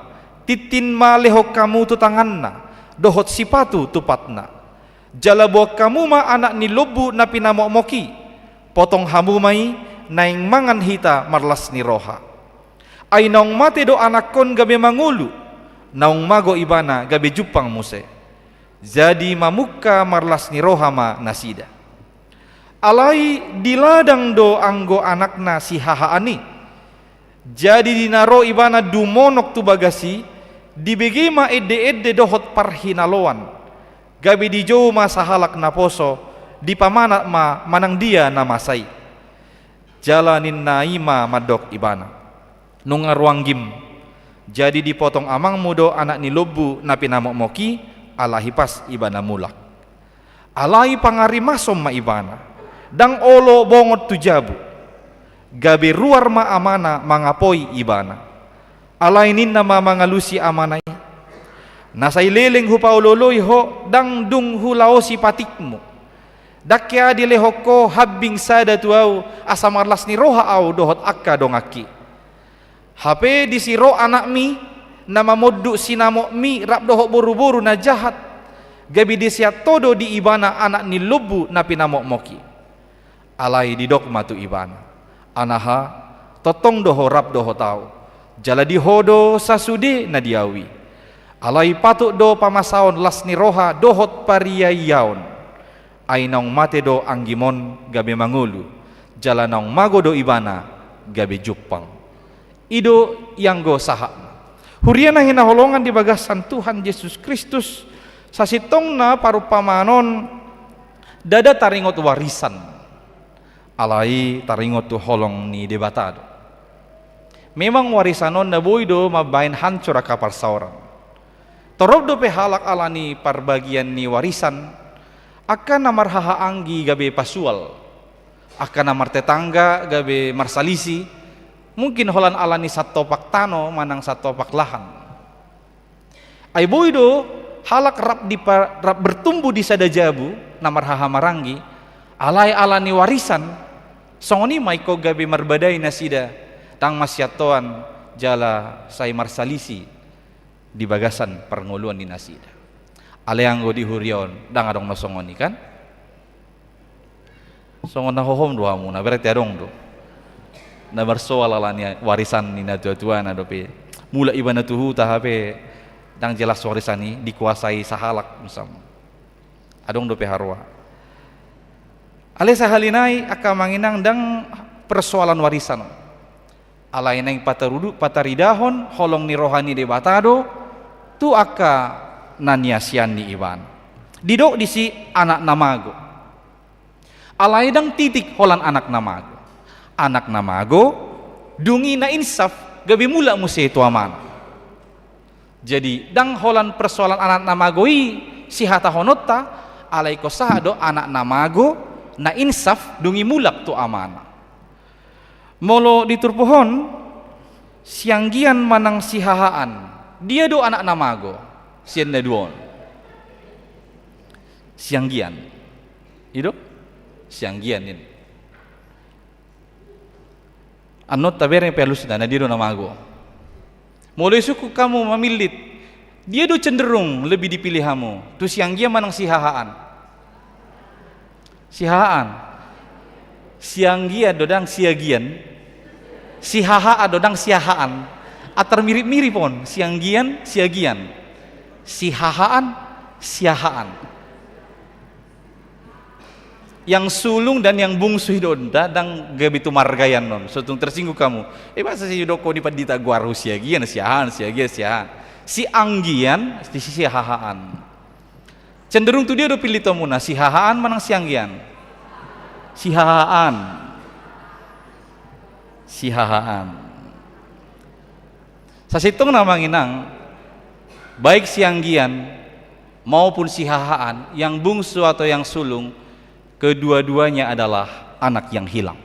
tintin ma lehon hamu tu tanganna dohot sipatu tu patna. Jala boan hamu ma anak ni lombu na pinamokmok i, potong hamu ma i, naeng mangan hita marlas ni roha. Ai naung mate do anakkon gabe mangolu, naung mago ibana gabe jumpang muse. Jadi mamungka marlas ni roha ma nasida. Alai diladang do anggo anakna sihahaan i. Jadi di na ro ibana dumonok tu bagas i, dibege ma endeende dohot parhinaloan. Gabe dijou ma sahalak naposo, dipamanat ma manang dia na masa i. Jala ninna i ma mandok ibana: Nunga ruanggim. Jadi dipotong amangmu do anak ni lombu na pinamokmok i, ala hipas ibana mulak. Alai pangarimason ma ibana, ndang olo bongot tu jabu. Gabe ruar ma amana mangapoi ibana. Alai ninna ma mangalusi amana i: Na sai leleng hupaolooloi ho, ndang dung hulaosi patikmu. Ndang hea dilehon ho hambing sada tu ahu, asa marlas ni roha ahu dohot angka donganki. Hape disi ro anakmi, na mamondut sinamotmi rap dohot boruboru na jahat, gabe diseat ho do di ibana anak ni lombu na pinamokmok i. Alai didok ma tu ibana: Anaha, tongtong do ho rap dohot ahu, jala di ho do sasude na di ahu i. Alai patut do pamasaon las ni roha dohot pariaiaon. Ai naung mate do anggim on gabe mangolu, jala naung mago do ibana gabe jumpang. I do ianggo sahatna. Huria na hinaholongan di bagasan Tuhan Jesus Kristus, sasintongna parumpamaan on ndada taringot warisan. Alai taringot tu holong ni Debata do. Memang warisan on na boi do mambahen hancur angka parsaoran. Torop dope halak ala ni parbagian ni warisan, angka na marhahaanggi gabe pasual, angka na martetangga gabe marsalisi, Mungkin holan ala ni satopak tano manang satopak lahan. Ai boi do halak rap dipa-, rap bertumbuh di sada jabu na marhahamaranggi, alai ala ni warisan, songon i ma ingkon gabe marbadai nasida, ndang masiantoan jala sai marsalisi di bagasan parngoluan ni nasida. Alai anggo di huria on, ndang adong na songon i kan? Songon na hohom do hamu, na berarti adong do. Na marsoal ala ni warisan ni natuatuana dope. Mulak ibana tu huta hape ndang jelas warisan i, dikuasai sahalak misalna. Adong dope haroa. Alai sahali nai angka amang inang ndang persoalan warisan on. Alai naeng patarudu-, pataridahon holong ni roha ni Debata do tu angka na niasianni ibana. Didok disi anak na mago. Alai ndang titik holan anak na mago. Anak na mago, dung i na insaf, gabe mulak muse tu amana. Jadi, ndang holan persoalan anak na mago i sihatahononta, alai ingkon sahat do anak na mago, na insaf, dung i mulak tu amana. Molo di turpuk on, sianggian manang sihahaan, dia do anak na mago sian na dua on? Sianggian. I do? Sianggian i. Annon tabereng pe alusna, na dia do na mago? Molo isungkun hamu mamillit, dia do cenderung lebih dipilih hamu, tu sianggian manang sihahaan? Sihahaan. Sianggian do ndang siagian. Sihahaan do ndang sihahaan. Atar mirip-mirip on, sianggian, siagian. Sihahaan, sihahaan. Yang sulung dan yang bungsu i do, ndang gabe tu marga i annon. So tung tersinggung hamu. Eh, masa sai didok ho ni pandita goarhu siagian, sihahaan, siagian, sihahaan. Sianggian, si, sihahaan. Cenderung tu dia do pillitmuna, sihahaan manang sianggian? Sihahaan. Sihahaan. Sasintongna amang inang, baik sianggian maupun sihahaan, yang bungsu atau yang sulung, kedua-duanya adalah anak yang hilang.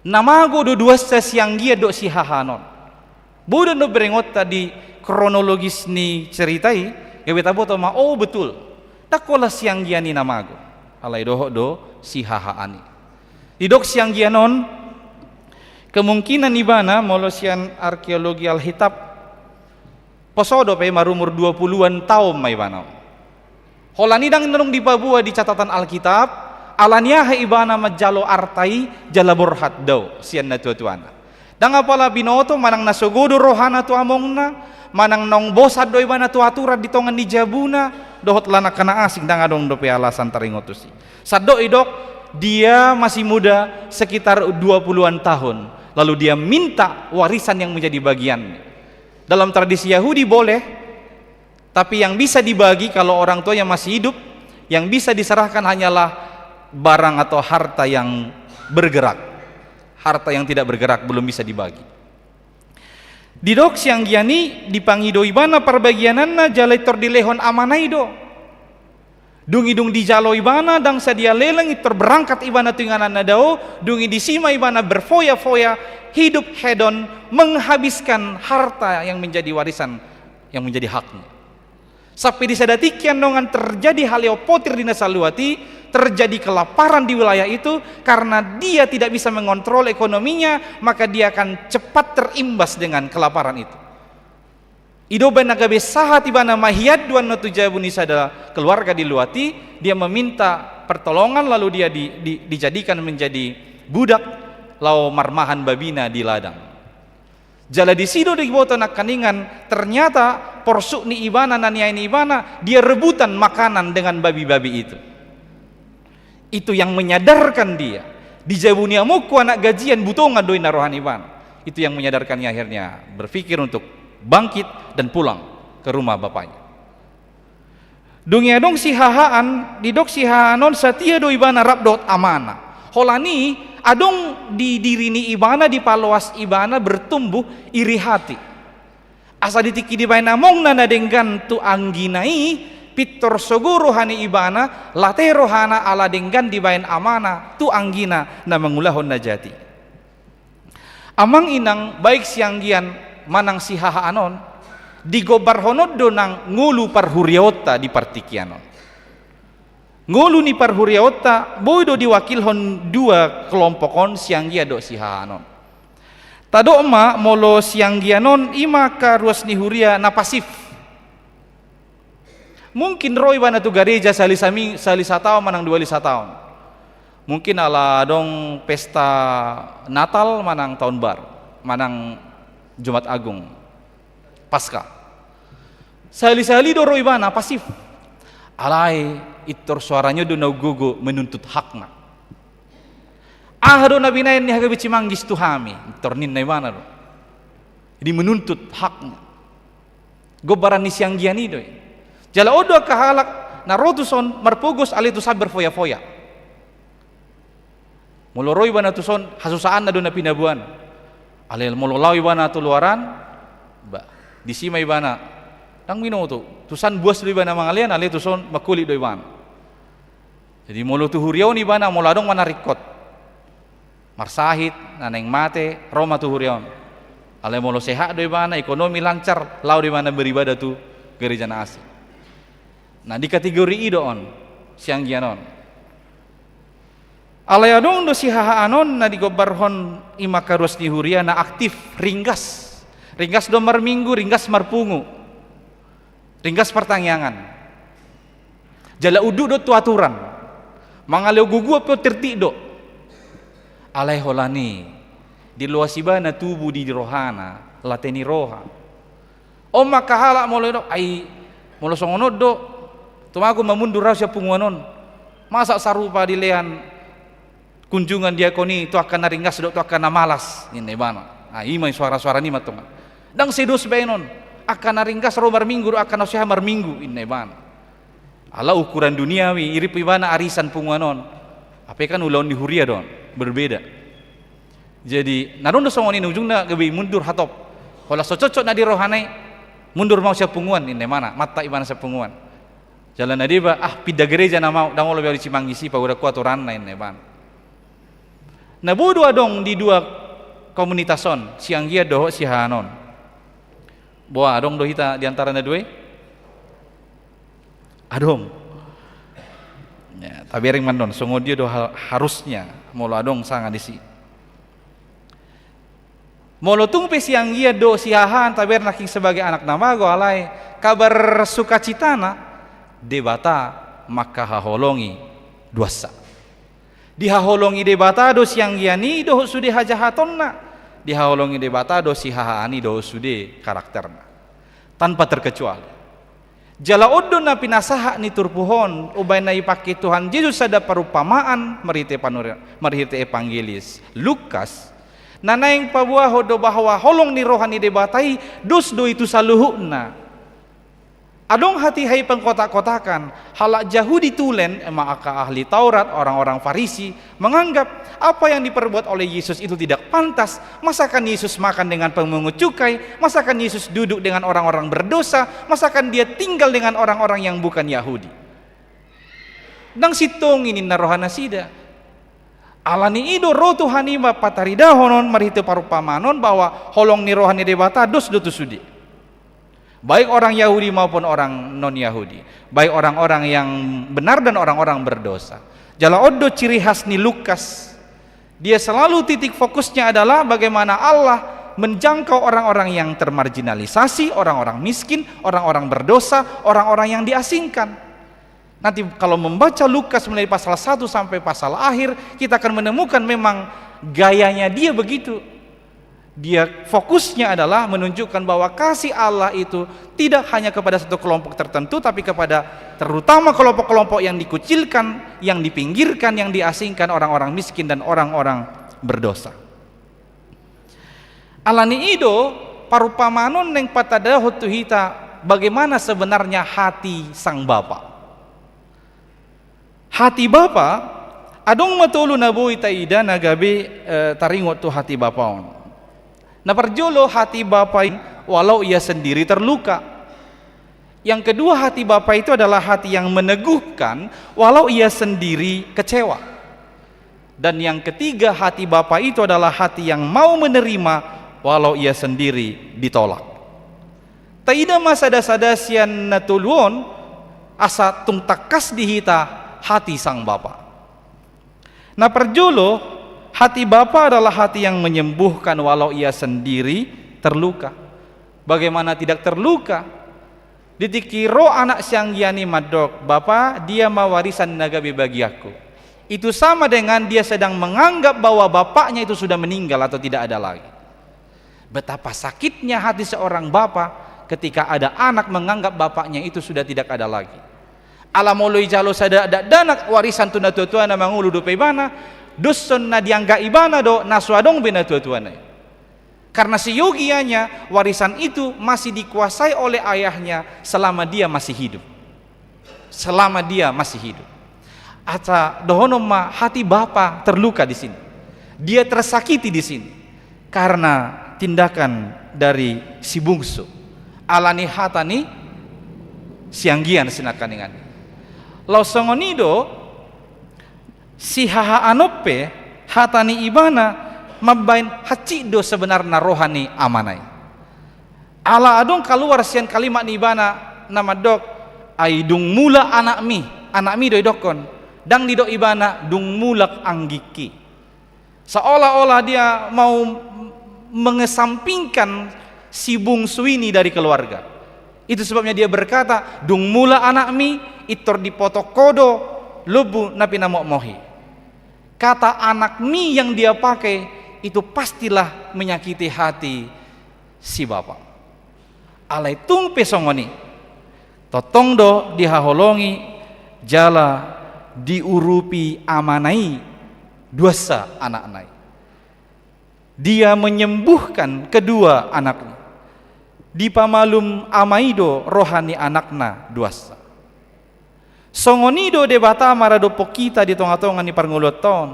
Na mago do duansa sianggian dohot sihahaan on. Boi do na berengonta di kronologis ni cerita i, gabe taboto ma, oh betul. Ndang holan sianggian i na mago. Alai dohot do sihahaan i. Didok sianggian on, kemungkinan ibana molo sian arkeologi Alkitab, poso dope marumur dua puluhan taon ma ibana. Holan i ndang adong dipaboa di catatan Alkitab, ala ni aha ibana manjalo arta i jala borhat, dao, sian natuatuana. Ndang apala binoto manang na sogo do rohana tu amongna, manang naung bosan do ibana tu aturan di tonga ni jabuna, dohot lan angka na asing, ndang adong dope alasan taringot tusi. Sandok didok, dia masih muda, sekitar dua puluhan tahun, lalu dia minta warisan yang menjadi bagiannya. Dalam tradisi Yahudi boleh, tapi yang bisa dibagi kalau orang tuanya masih hidup, yang bisa diserahkan hanyalah barang atau harta yang bergerak. Harta yang tidak bergerak belum bisa dibagi. Didok sianggian i dipangido ibana parbagiananna jala pintor dilehon amana i do. Dung i dung dijalo ibana ndang sadia leleng, pintor berangkat ibana tu inganan na dao, dung i disi ma ibana berfoya-foya, hidup hedon, menghabiskan harta yang menjadi warisan, yang menjadi haknya. Sampe di sada tingki annon terjadi hal yang potir di na saluat i, terjadi kelaparan di wilayah itu, karena dia tidak bisa mengontrol ekonominya, maka dia akan cepat terimbas dengan kelaparan itu. I do umbahen na gabe sahat ibana mahian do annon tu jabu ni sada keluarga di luat i, dia meminta pertolongan, lalu dia di, di, dijadikan menjadi budak, laho marmahan babina di ladang. Jala disi do diboto nangkaningan, ternyata porsuk ni ibana na niae ni ibana, dia rebutan makanan dengan babi-babi itu. Itu yang menyadarkan dia. Di jabu ni amongku anak gajian, butongan do i na roha ni ibana. Itu yang menyadarkannya akhirnya berpikir untuk bangkit dan pulang ke rumah bapaknya. Dung i adong sihahaan, didok sihahaan on satia do ibana rap dohot amana. Holan i adong di diri ni ibana, dipaloas ibana bertumbuh iri hati. Asa di tingki dibaen amongna na denggan tu anggina i, pintor sogo roha ni ibana, late rohana ala denggan dibaen amana tu anggina na mangulahon na jat i. Amang inang, baik sianggian manang sihahaan on, digombarhon on do nang ngolu parhuriaonta di partingkian on. Ngolu ni parhuriaonta boi do diwakilhon dua kelompok on, sianggian dohot sihahaan on. Tadok ma molo sianggian on i ma angka ruas ni huria na pasif. Mungkin ro ibana tu gareja sahali sami-, sahali sataon manang dua hali sataon. Mungkin ala adong pesta Natal manang Taon Baru, manang Jumat Agung, Paskah. Sahali-sahali do ro ibana, pasif. Alai intor soarana do na umgogo menuntut hakna. Aha do na binahen ni hagabe Cimanggis tu hami, intor ninna ibana do. Jadi menuntut hakna. Gombaran ni sianggian i do i. Jala on do angka halak na ro tuson marpogos alai tusan berfoya-foya. Molo ro ibana tuson, hasusaanna do na pinaboan. Alai molo laho ibana tu luaran, ba, disi ma ibana. Ndang binoto, tusan buas do ibana mangalean, alai tuson mangkulit do ibana. Jadi molo tu huria on ibana, molo adong ma na ringkot, marsahit, na naeng mate, ro ma tu huria on. Alai molo sehat do ibana, ekonomi lancar, laho do ibana beribadah tu gereja na asing. Nah, di kategori i do on, sianggian on. Alai adong do sihahaan on na digombarhon i ma angka ruas ni huria na aktif, ringgas. Ringgas do marminggu, ringgas marpungu. Ringgas partangiangan. Jala unduk do tu aturan. Mangalean gogo pe on tertib do. Alai holan i, diloas ibana tubu di rohana, late ni roha. On ma angka halak molo do, ai, molo songon on do, tumagon ma mundur au sian punguan on. Masa sarupa dilean kunjungan diakon i tu angka na ringgas dohot tu angka na malas, ninna ibana. Ah, i ma soara-soara ni ma tongon. Ndang sedos baenon. Angka na ringgas ro marminggu dohot angka na so sehat marminggu, ninna ibana. Ala ukuran duniawi, irip ibana arisan punguan on. Hape kan ulaon ni huria do on, berbeda. Jadi, na adong do songon i, na ujungna gabe mundur hatop. Holan so cocok na di rohana i, mundur ma au sian punguan, ninna ibana, mantap ibana sian punguan. Jala na deba, ah, pinda gereja nama au, ndang olo be au di Cimanggis i, pagodangku aturanna, ninna ibana. Na boi do adong di dua komunitas on, sianggian dohot sihahaan on. Boha, adong do hita di antara na dua i? Adong. Ya, tabereng ma annon, songon dia do ha-, harusnya, molo adong sanga disi. Molo tung pe sianggian dohot sihahaan tabereng nangkin sebagai anak na mago, alai kabar sukacitana, Debata mangkahaholongi duansa. Dihaholongi Debata do sianggian i dohot sude hajahatonna, dihaholongi Debata do sihahaan i dohot sude karakterna. Tanpa terkecuali. Jala on do na pinasahat ni turpuk on, umbahen na ipangke Tuhan Jesus sada parumpamaan marhite panuri-, marhite Evangelis Lukas, na naeng paboahon do bahwa holong ni roha ni Debata i dos do i tu saluhutna. Adong hatiha i pengkotak-kotakan, halak Jahudi tulen, ema angka ahli Taurat, orang-orang Farisi, menganggap apa yang diperbuat oleh Yesus itu tidak pantas. Masakan Yesus makan dengan pemungut cukai? Masakan Yesus duduk dengan orang-orang berdosa? Masakan dia tinggal dengan orang-orang yang bukan Yahudi? Ndang sintong i ninna rohanasida. Alani i do ro Tuhan i ma pataridahonon marhite parumpamaan on bahwa holong ni roha ni Debata dos do tu sude. Baik orang Yahudi maupun orang non-Yahudi, baik orang-orang yang benar dan orang-orang berdosa. Jala on do ciri khas ni Lukas. Dia selalu titik fokusnya adalah bagaimana Allah menjangkau orang-orang yang termarginalisasi, orang-orang miskin, orang-orang berdosa, orang-orang yang diasingkan. Nanti kalau membaca Lukas mulai pasal satu sampai pasal akhir, kita akan menemukan memang gayanya dia begitu. Dia fokusnya adalah menunjukkan bahwa kasih Allah itu tidak hanya kepada satu kelompok tertentu, tapi kepada terutama kelompok-kelompok yang dikucilkan, yang dipinggirkan, yang diasingkan, orang-orang miskin dan orang-orang berdosa. Alani i do, parumpamaan on naeng patadahon tu hita bagaimana sebenarnya hati sang bapa. Hati bapa, adong ma tolu na boi taida na gabe, eh, taringot tu hati bapa on. Na parjolo, hati bapa i walau ia sendiri terluka. Yang kedua, hati bapa itu adalah hati yang meneguhkan walau ia sendiri kecewa. Dan yang ketiga, hati bapa itu adalah hati yang mau menerima walau ia sendiri ditolak. Taida ma sada-sada sian na tolu on, asa tung tangkas di hita hati sang bapa. Na parjolo, hati bapa adalah hati yang menyembuhkan walau ia sendiri terluka. Bagaimana tidak terluka? Di tingki ro anak sianggian i mandok, "Bapa, dia ma warisan na gabe bagianku." Itu sama dengan dia sedang menganggap bahwa bapaknya itu sudah meninggal atau tidak ada lagi. Betapa sakitnya hati seorang bapa ketika ada anak menganggap bapaknya itu sudah tidak ada lagi. Ala molo ijalo sada dakdanak warisan tu natua-tuana, mangolu dope ibana, doshon na dianggap ibana do na so adong be natua-tuana i. Karena seyogianya warisan itu masih dikuasai oleh ayahnya selama dia masih hidup. Selama dia masih hidup. Asa dohonon ma, hati bapa terluka di sini. Dia tersakiti di sini karena tindakan dari si bungsu. Ala ni hata ni sianggian sinangkaningan. Laos songon i do, sihahaan on pe, hata ni ibana mambahen hansit do sebenarna roha ni amana i. Ala adong kaluar sian kalimat ni ibana na mandok, "Ai dung mulak anakmi," anakmi do idokkon, ndang didok ibana, "Dung mulak anggikki." Seolah-olah dia mau mengesampingkan si bungsu ini dari keluarga. Itu sebabnya dia berkata, "Dung mulak anakmi, pintor dipotok ho do lombu na pinamohmoh i." Kata anakmi yang dia pakai itu pastilah menyakiti hati si bapa. Alai tung pe songon i, tongtong do dihaholongi jala diurupi amana i duansa anakna i. Dia menyembuhkan kedua anaknya. Dipamalum ama i do roha ni anakna duansa. Songon i do Debata maradophon hita di tonga-tonga ni parngoluanta on.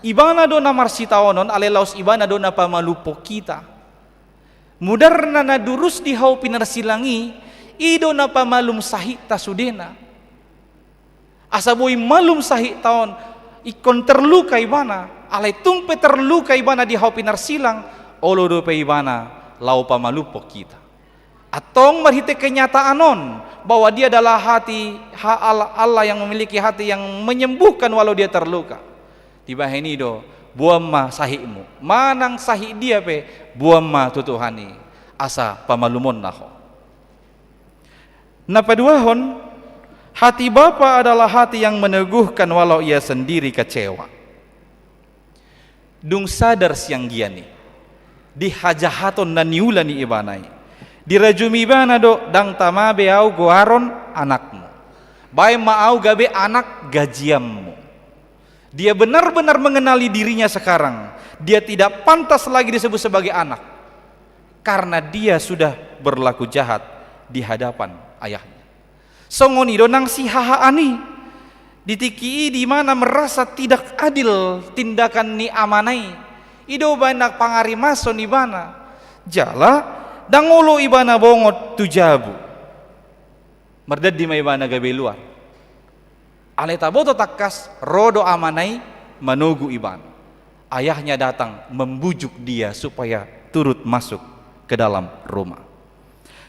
Ibana do na marsitaonon, alai laos ibana do na pamalumhon hita. Mudarna na durus di hau pinarsilang i, i do na pamalum sahit ta sudena. Asa boi malum sahit ta on, ingkon terluka ibana, alai tung pe terluka ibana di hau pinarsilang, olo dope ibana laho pamalumhon hita. Antong marhite kenyataan on, bahwa dia adalah hati, ha-, Allah, Allah yang memiliki hati yang menyembuhkan walau dia terluka. Dibahen i do, boan ma sahitmu. Manang sahit dia pe, boan ma tu Tuhan i, asa pamalumonna ho. Na paduahon, hati bapa adalah hati yang meneguhkan walau ia sendiri kecewa. Dung sadar sianggian i di hajahaton na niula ni ibana i, dirajumi ibana do, "Ndang tama be ahu goaron anakmu. Baen ma ahu gabe anak gajianmu." Dia benar-benar mengenali dirinya sekarang. Dia tidak pantas lagi disebut sebagai anak. Karena dia sudah berlaku jahat di hadapan ayahnya. Songon i do nang sihahaan i. Di tingki i di mana merasa tidak adil tindakan ni amana i, i do umbahen na pangarimashon ibana. Jala ndang olo ibana bongot tu jabu. Mardandi ma ibana gabe luar. Alai taboto tangkas, ro do amana i manogu ibana. Ayahnya datang membujuk dia supaya turut masuk ke dalam rumah.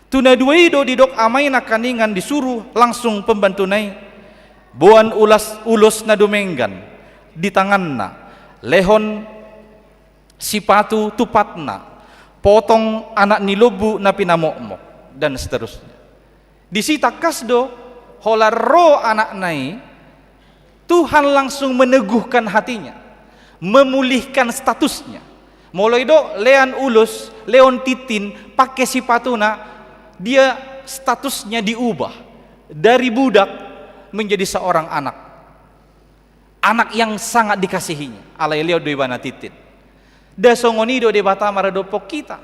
Tu na dua i do didok ama i nangkaningan, disuru langsung pembantuna i, boan ulas, ulos na dumenggan di tanganna, lehon sipatu tu patna, potong anak ni lombu na pinamohmoh, dan seterusnya. Disi tangkas do, holan ro anakna i, Tuhan langsung meneguhkan hatinya, memulihkan statusnya. Molo i do lean ulos, lean tintin, pake sipatuna, dia statusnya diubah dari budak menjadi seorang anak. Anak yang sangat dikasihinya, alai leon do ibana tintin. Nda songon i do Debata maradophon hita.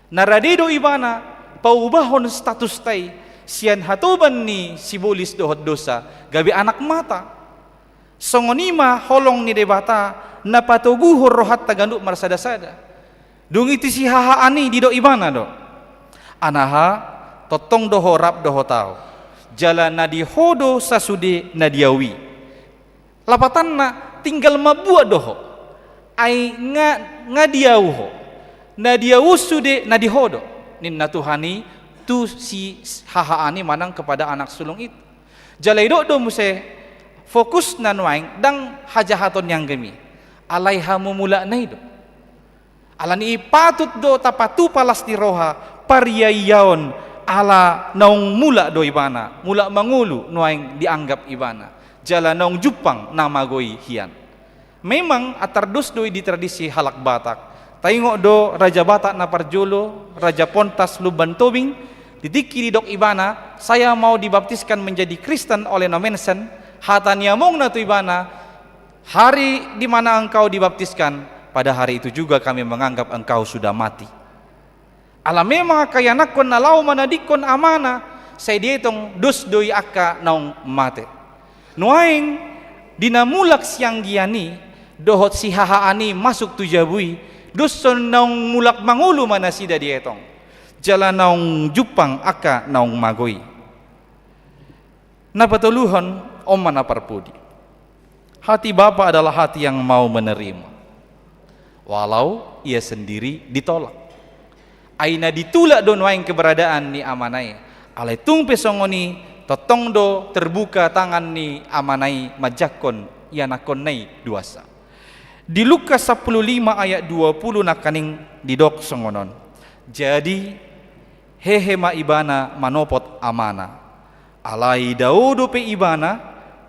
Na rade do ibana paubahon statusta i sian hatoban ni sibolis dohot dosa gabe anak mata. Songon i ma holong ni Debata na patoguhon rohanta ganup marsada-sada. Dung i tu sihahaan i didok ibana do, "Anaha, tongtong do ho rap dohot ahu, jala na di ho do sasude na di ahu i." Lapatanna, tinggal mambuat do ho. Ai nga, nga di ahu ho. Na di ahu sude na di ho do, ninna Tuhan i tu si hahaan i manang kepada anak sulung itu. Jala didok do muse, fokusna nuaeng ndang hajahaton ni anggem i, alai hamumulakna i do. Alani i patut do tapatupa las ni roha pariaon, ala naung mulak do ibana, mulak mangolu nuaeng dianggap ibana, jala naung jumpang na magoi hian. Memang antar dos do i di tradisi halak Batak. Taingot do Raja Batak na parjolo, Raja Pontas Lumban Tobing, di tingki didok ibana, "Saya mau dibaptiskan menjadi Kristen oleh Nommensen." Hata ni amongna tu ibana, "Hari di mana engkau dibaptiskan, pada hari itu juga kami menganggap engkau sudah mati." Ala memang angka ianakhon na laho manadingkon amana, sai dietong dos do i angka naung mate. Nuaeng, di na mulak sianggian i dohot si hahaan i masuk tu jabu i, dos do naung mulak mangolu ma nasida dietong, jala naung jumpang angka naung magoi. Na patoluhon, on ma na parpudi. Hati bapa adalah hati yang mau menerima, walau ia sendiri ditolak. Ai na ditulak do nuaeng keberadaan ni amana i, alai tung pe songon i, tongtong do terbuka tangan ni amana i manjangkon ianakhonna i duansa. Di Lukas sampulu lima ayat dua pulu nangkaning didok songon on. Jadi, hehe ma ibana manopot amana. Alai dao dope ibana,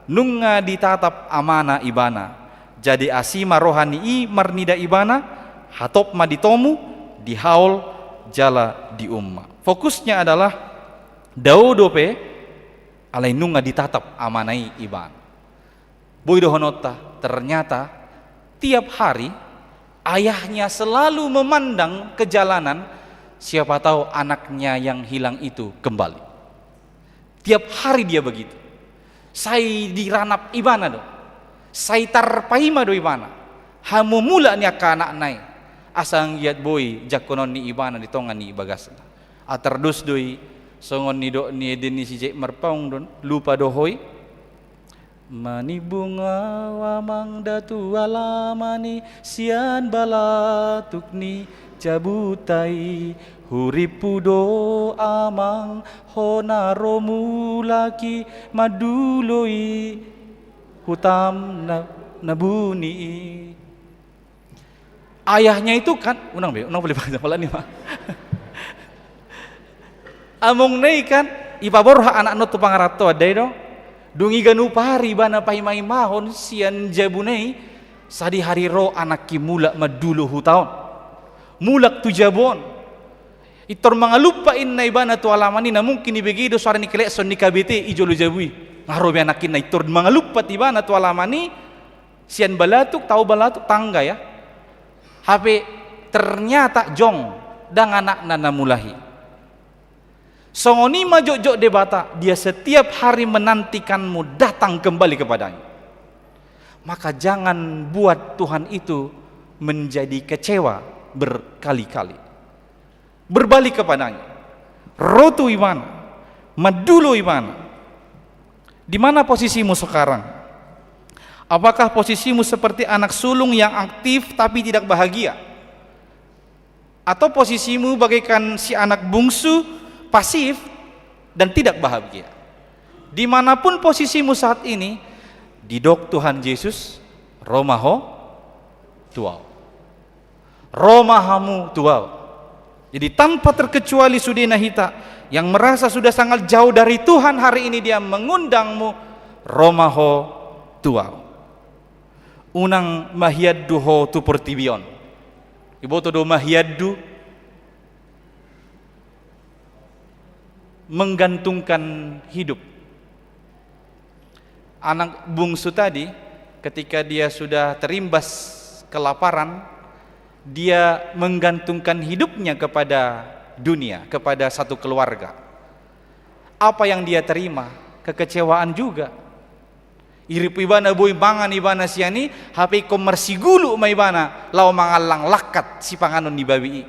nunga ditatap amana ibana. Jadi asi ma roha ni i marnida ibana, hatop ma ditomu, dihaol, jala diumma. Fokusnya adalah dao dope, alai nunga ditatap amana i ibana. Boi dohononta, ternyata tiap hari ayahnya selalu memandang ke jalanan, siapa tahu anaknya yang hilang itu kembali. Tiap hari dia begitu. Sai diranap ibana do. Sai tarpaima do ibana hamumulak ni angka anakna i. Asa anggiat boi jangkonon ni ibana di tonga ni bagasna. Antar dos do i, songon nidok ni ende ni si Jack Marpaung do on, lupa do ho i. Manimbung au amang da tu alaman i, sian balatuk ni jabuta i, hurippu do amang, hona ro mulak i, mandulo i hutam na, na buni i. Ayahnya itu kan, unang be, unang boleh baca malam ni ma. Amongna i kan, ipaborhat anakna on tu pangarantoan da i do. Dung i ganup ari ibana paimaimahon sian jabuna i, sadihari ro anakki mulak mandulo huta on. Mulak tu jabu on. Intor mangalumpat inna ibana tu alaman i, na mungkin ibege do suara ni klekson ni K B T i jolo jabu i. Nga ro be anakki inna, intor mangalumpat ibana tu alaman i, sian balatuk, tau balatuk tangga ya. Hape ternyata jong, ndang anakna na mulak i. Songon i ma jotjot Debata, Dia setiap hari menantikanmu datang kembali kepada-Nya. Maka jangan buat Tuhan itu menjadi kecewa berkali-kali. Berbalik kepada-Nya. Ro tu Ibana. Mandulo Ibana. Di mana posisimu sekarang? Apakah posisimu seperti anak sulung yang aktif tapi tidak bahagia? Atau posisimu bagaikan si anak bungsu, pasif, dan tidak bahagia? Dimanapun posisimu saat ini, didok Tuhan Yesus, ro ma ho tu Ahu. Ro ma hamu tu Ahu. Jadi tanpa terkecuali sudena hita yang merasa sudah sangat jauh dari Tuhan, hari ini Dia mengundangmu, ro ma ho tu Ahu. Unang mahiandu ho tu portibi on. Iboto do mahiandu? Menggantungkan hidup. Anak bungsu tadi, ketika dia sudah terimbas kelaparan, dia menggantungkan hidupnya kepada dunia, kepada satu keluarga. Apa yang dia terima? Kekecewaan juga. Irip ibana boi mangan ibana sian i, hape ingkon marsiguluk ma ibana laho mangallang langkat sipanganon ni babi i.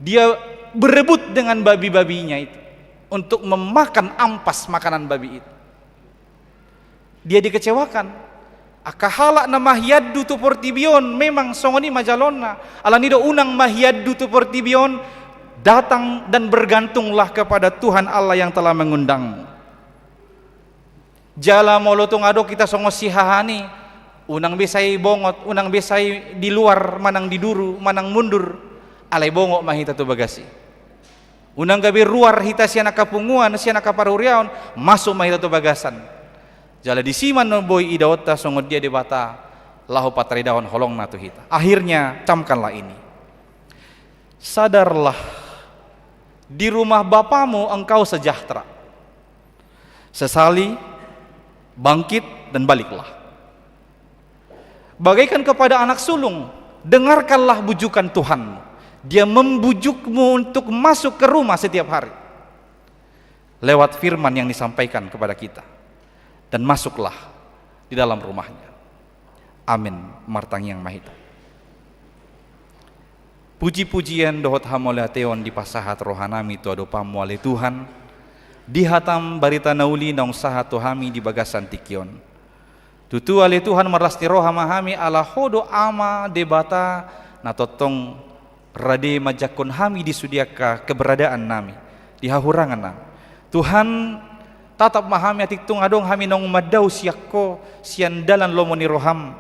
Dia berebut dengan babi-babinya itu untuk memakan ampas makanan babi itu. Dia dikecewakan. Angka halak na mahiandu tu portibi on memang songon i ma jaloonna. Alani do unang mahiandu tu portibi on, datang dan bergantunglah kepada Tuhan Allah yang telah mengundangmu. Jala molo tung adong hita songon si Hahan i, unang be sai bongot, unang be sai di luar, manang di duru, manang mundur, alai bongot ma hita tu bagas i. Unang gabe ruar hita sian angka punguan, sian angka parhuriaon, masuk ma hita tu bagasan. Jala disi ma na boi idaonta songon dia Debata laho pataridahon holongna tu hita. Akhirnya, camkanlah ini. Sadarlah, di rumah Bapamu engkau sejahtera. Sesali, bangkit, dan baliklah. Bagaikan kepada anak sulung, dengarkanlah bujukan Tuhanmu. Dia membujukmu untuk masuk ke rumah setiap hari lewat firman yang disampaikan kepada kita. Dan masuklah di dalam rumahnya. Amin. Martangiang ma hita. Puji-pujian dohot hamauliateon dipasahat rohanami tu adopanmu ale Tuhan, di hatam barita na uli naung sahat tu hami di bagasan tingki on. Tutu ale Tuhan, marlas ni roha ma hami ala Ho do Ama Debata na tongtong rade manjangkon hami di sude angka keberadaannami, di hahurangannami. Tuhan, tatap ma hami atik tung adong hami naung mandao sian Ho, sian dalan lomo ni roham.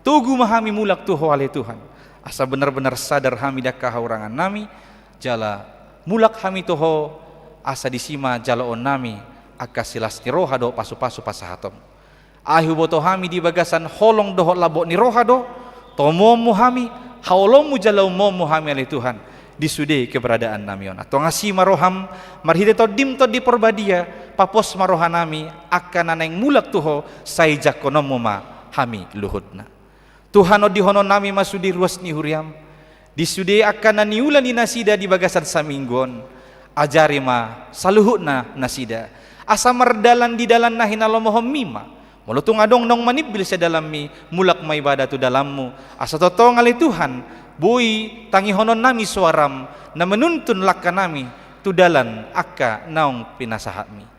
Togu ma hami mulak tu Ho ale Tuhan, asa benar-benar sadar hami di angka hahurangannami, jala mulak hami tu Ho, asa disi ma jaloonnami angka silas ni roha dohot pasu-pasu pasahatonmu. Ai huboto hami di bagasan holong dohot lambok ni roha do tomuonmu hami, haholommu jala umoonmu hami ale Tuhan, di sude keberadaannami on. Antong asi ma roham, marhite Tondim Tondi Porbadia, papos ma rohanami, angka na naeng mulak tu Ho, sai jangkononmu ma hami luhutna. Tuhan, ondihononnami ma sude ruas ni huriam, di sude angka na niula ni nasida di bagasan saminggu on, ajari ma saluhutna nasida, asa mardalan di dalan na hinalomohonmi ma. Molo tung adong naung manimbil sian dalanmi, mulak ma ibana tu dalanmu, asa tongtong ale Tuhan, boi tangihononnami soaram, na manuntun langkanami tu dalan angka naung pinasahatmi.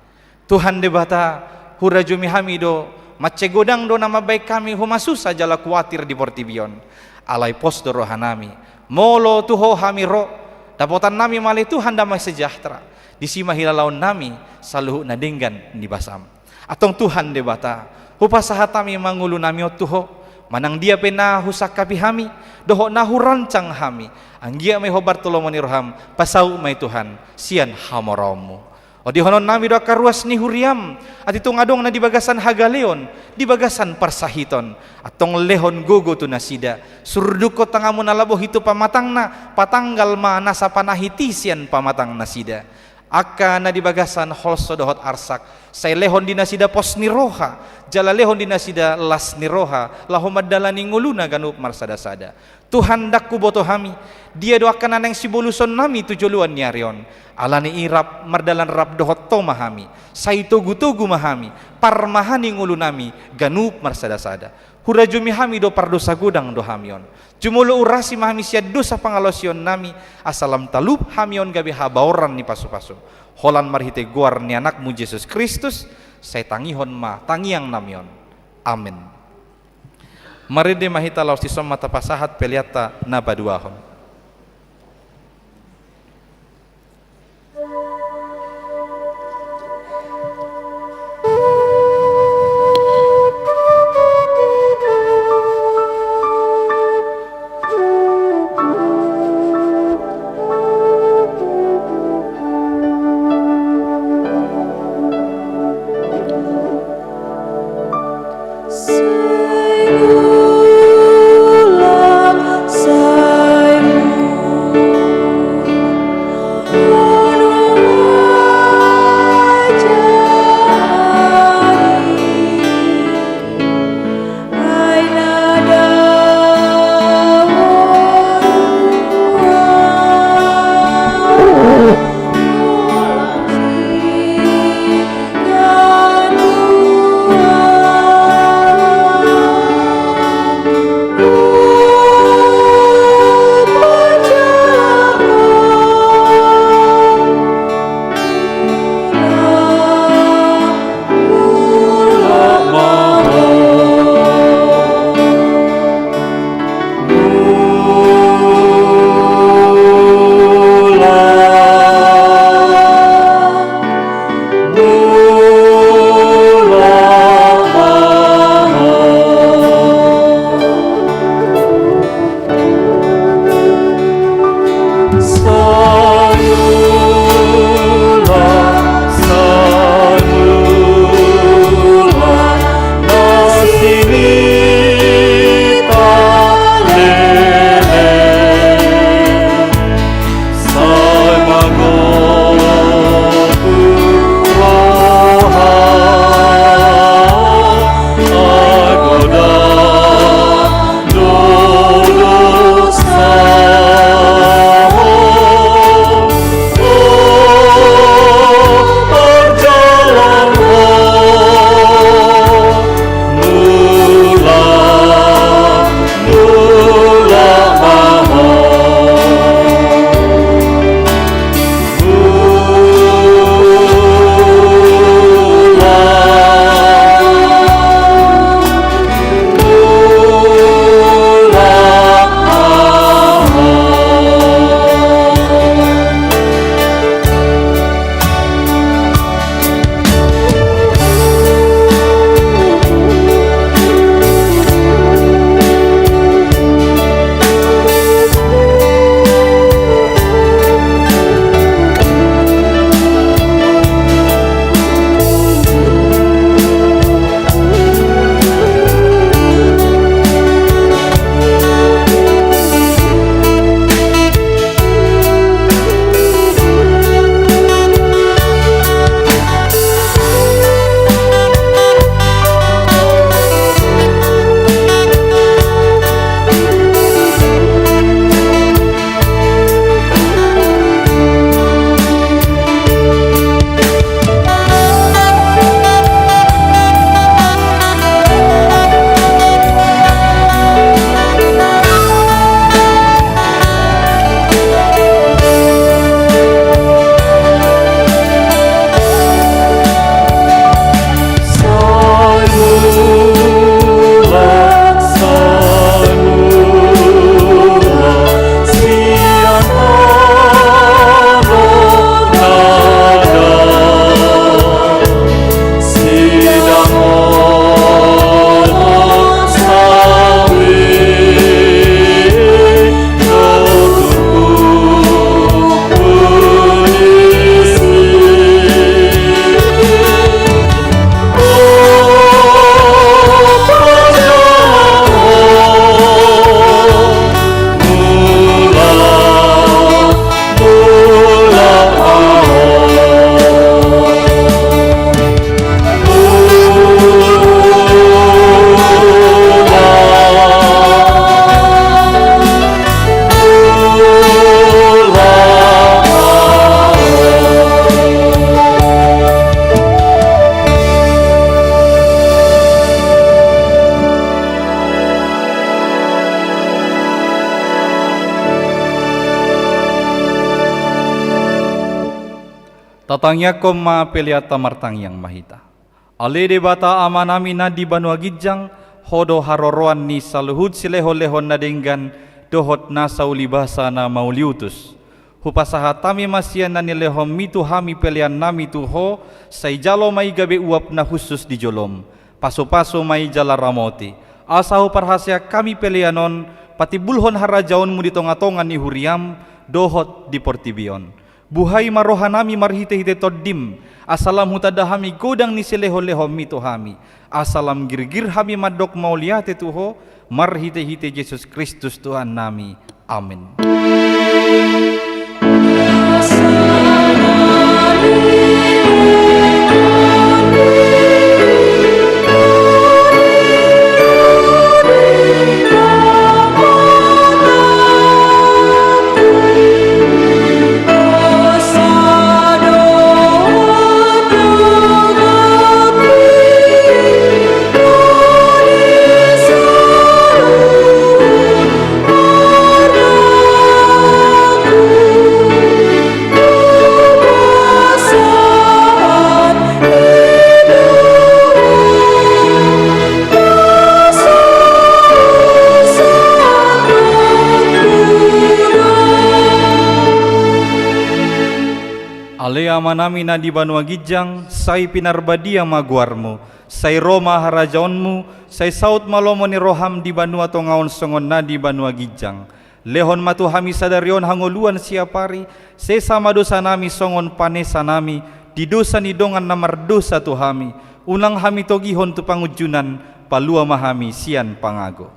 Tuhan Debata, hurajumi hami do, mansai godang do na mambahen hami humasusa jala kuatir di portibi on. Alai pos do rohanami, molo tu Ho hami ro, dapotannami ma ale Tuhan damai sejahtera, disi ma hilalaonnami saluhut na denggan ni basam. Antong Tuhan Debata, hupasahat hami ma ngolunami on tu Ho, manang dia pe na husangkapi hami, dohot na hurancang hami, anggiat ma i hombar tu lomo ni roham, pasaut ma i Tuhan, sian hamoraonmu. Ondihononnami do angka ruas ni huriam, atik tung adong na di bagasan hagaleon, di bagasan parsahiton, antong lehon gogo tu nasida, surdukkon tanganmu na labo hitu pamatangna, patanggal ma nasa panahiti sian pamatang nasida. Angka na di bagasan holso dohot arsak, sai lehon di nasida pos ni roha, jala lehon di nasida las ni roha, laho mandalani ngoluna ganup marsada-sada. Tuhan, ndang huboto hami, dia do angka na naeng sibolusonnami tu joloan ni ari on. Alani i rap, mardalan rap dohot Ho ma hami, sai togu-togu ma hami, parmahani ngolunami ganup marsada-sada. Hurajumi hami do, pardosa godang do hami on. Jumolo urasi ma hami sian dosa pangalaosionnami, asa lam talup hami on gabe habaoran ni pasu-pasu. Holan marhite goar ni Anakmu Jesus Kristus, sai tangihon ma tangiangnami on. Amen. Marende ma hita laos dison ma tapasahat peleanta na paduahon. Tangiangkon ma peleanta. Martangiang ma hita. Ale Debata Amanami na di banua ginjang, Ho do haroroan ni saluhut silehonlehon na denggan dohot nasa ulibasa na mauliutus. Hupasahat hami ma sian na nilehonMi tu hami peleannami tu Ho, sai jalo ma i gabe uap na hushus di joloM. Pasupasu ma i jala ramoti, asa huparhaseang hami pelean on patimbulhon harajaonMu di tongatonga ni huriaM dohot di portibi on. Buhai ma rohanami marhitehite TondiM, asa lam hutanda hami godang ni silehonlehonMi tu hami, asa lam girgir hami mandok mauliate tu Ho, marhitehite Jesus Kristus Tuhannami. Amen. Ale Amanami na di banua ginjang, sai pinarbadia ma goarMu, sai ro ma harajaonMu, sai saut ma lomo ni rohaM di banua tonga on songon na di banua ginjang. Lehon ma tu hami sadari on hangoluan siapari, sesa ma dosanami songon panesanami di dosa ni dongan na mardosa tu hami, unang hami togihon tu pangunjunan, palua ma hami sian pangago.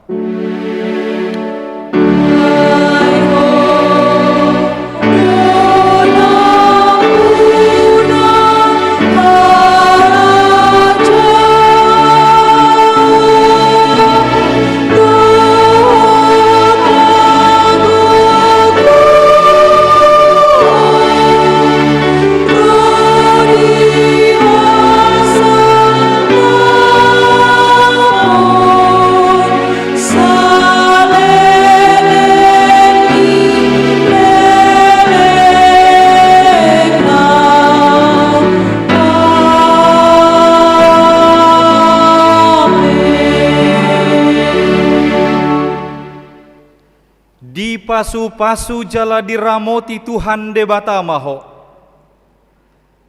Dipasupasu jala diramoti Tuhan Debata ma ho.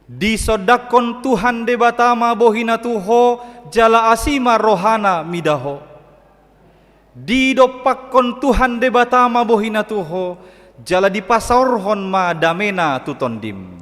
Disondangkon Tuhan Debata ma bohiNa tu ho, jala asi ma rohaNa mida ho. Didompakkon Tuhan Debata ma bohiNa tu ho, jala dipasaorhon ma dameNa tu tondim.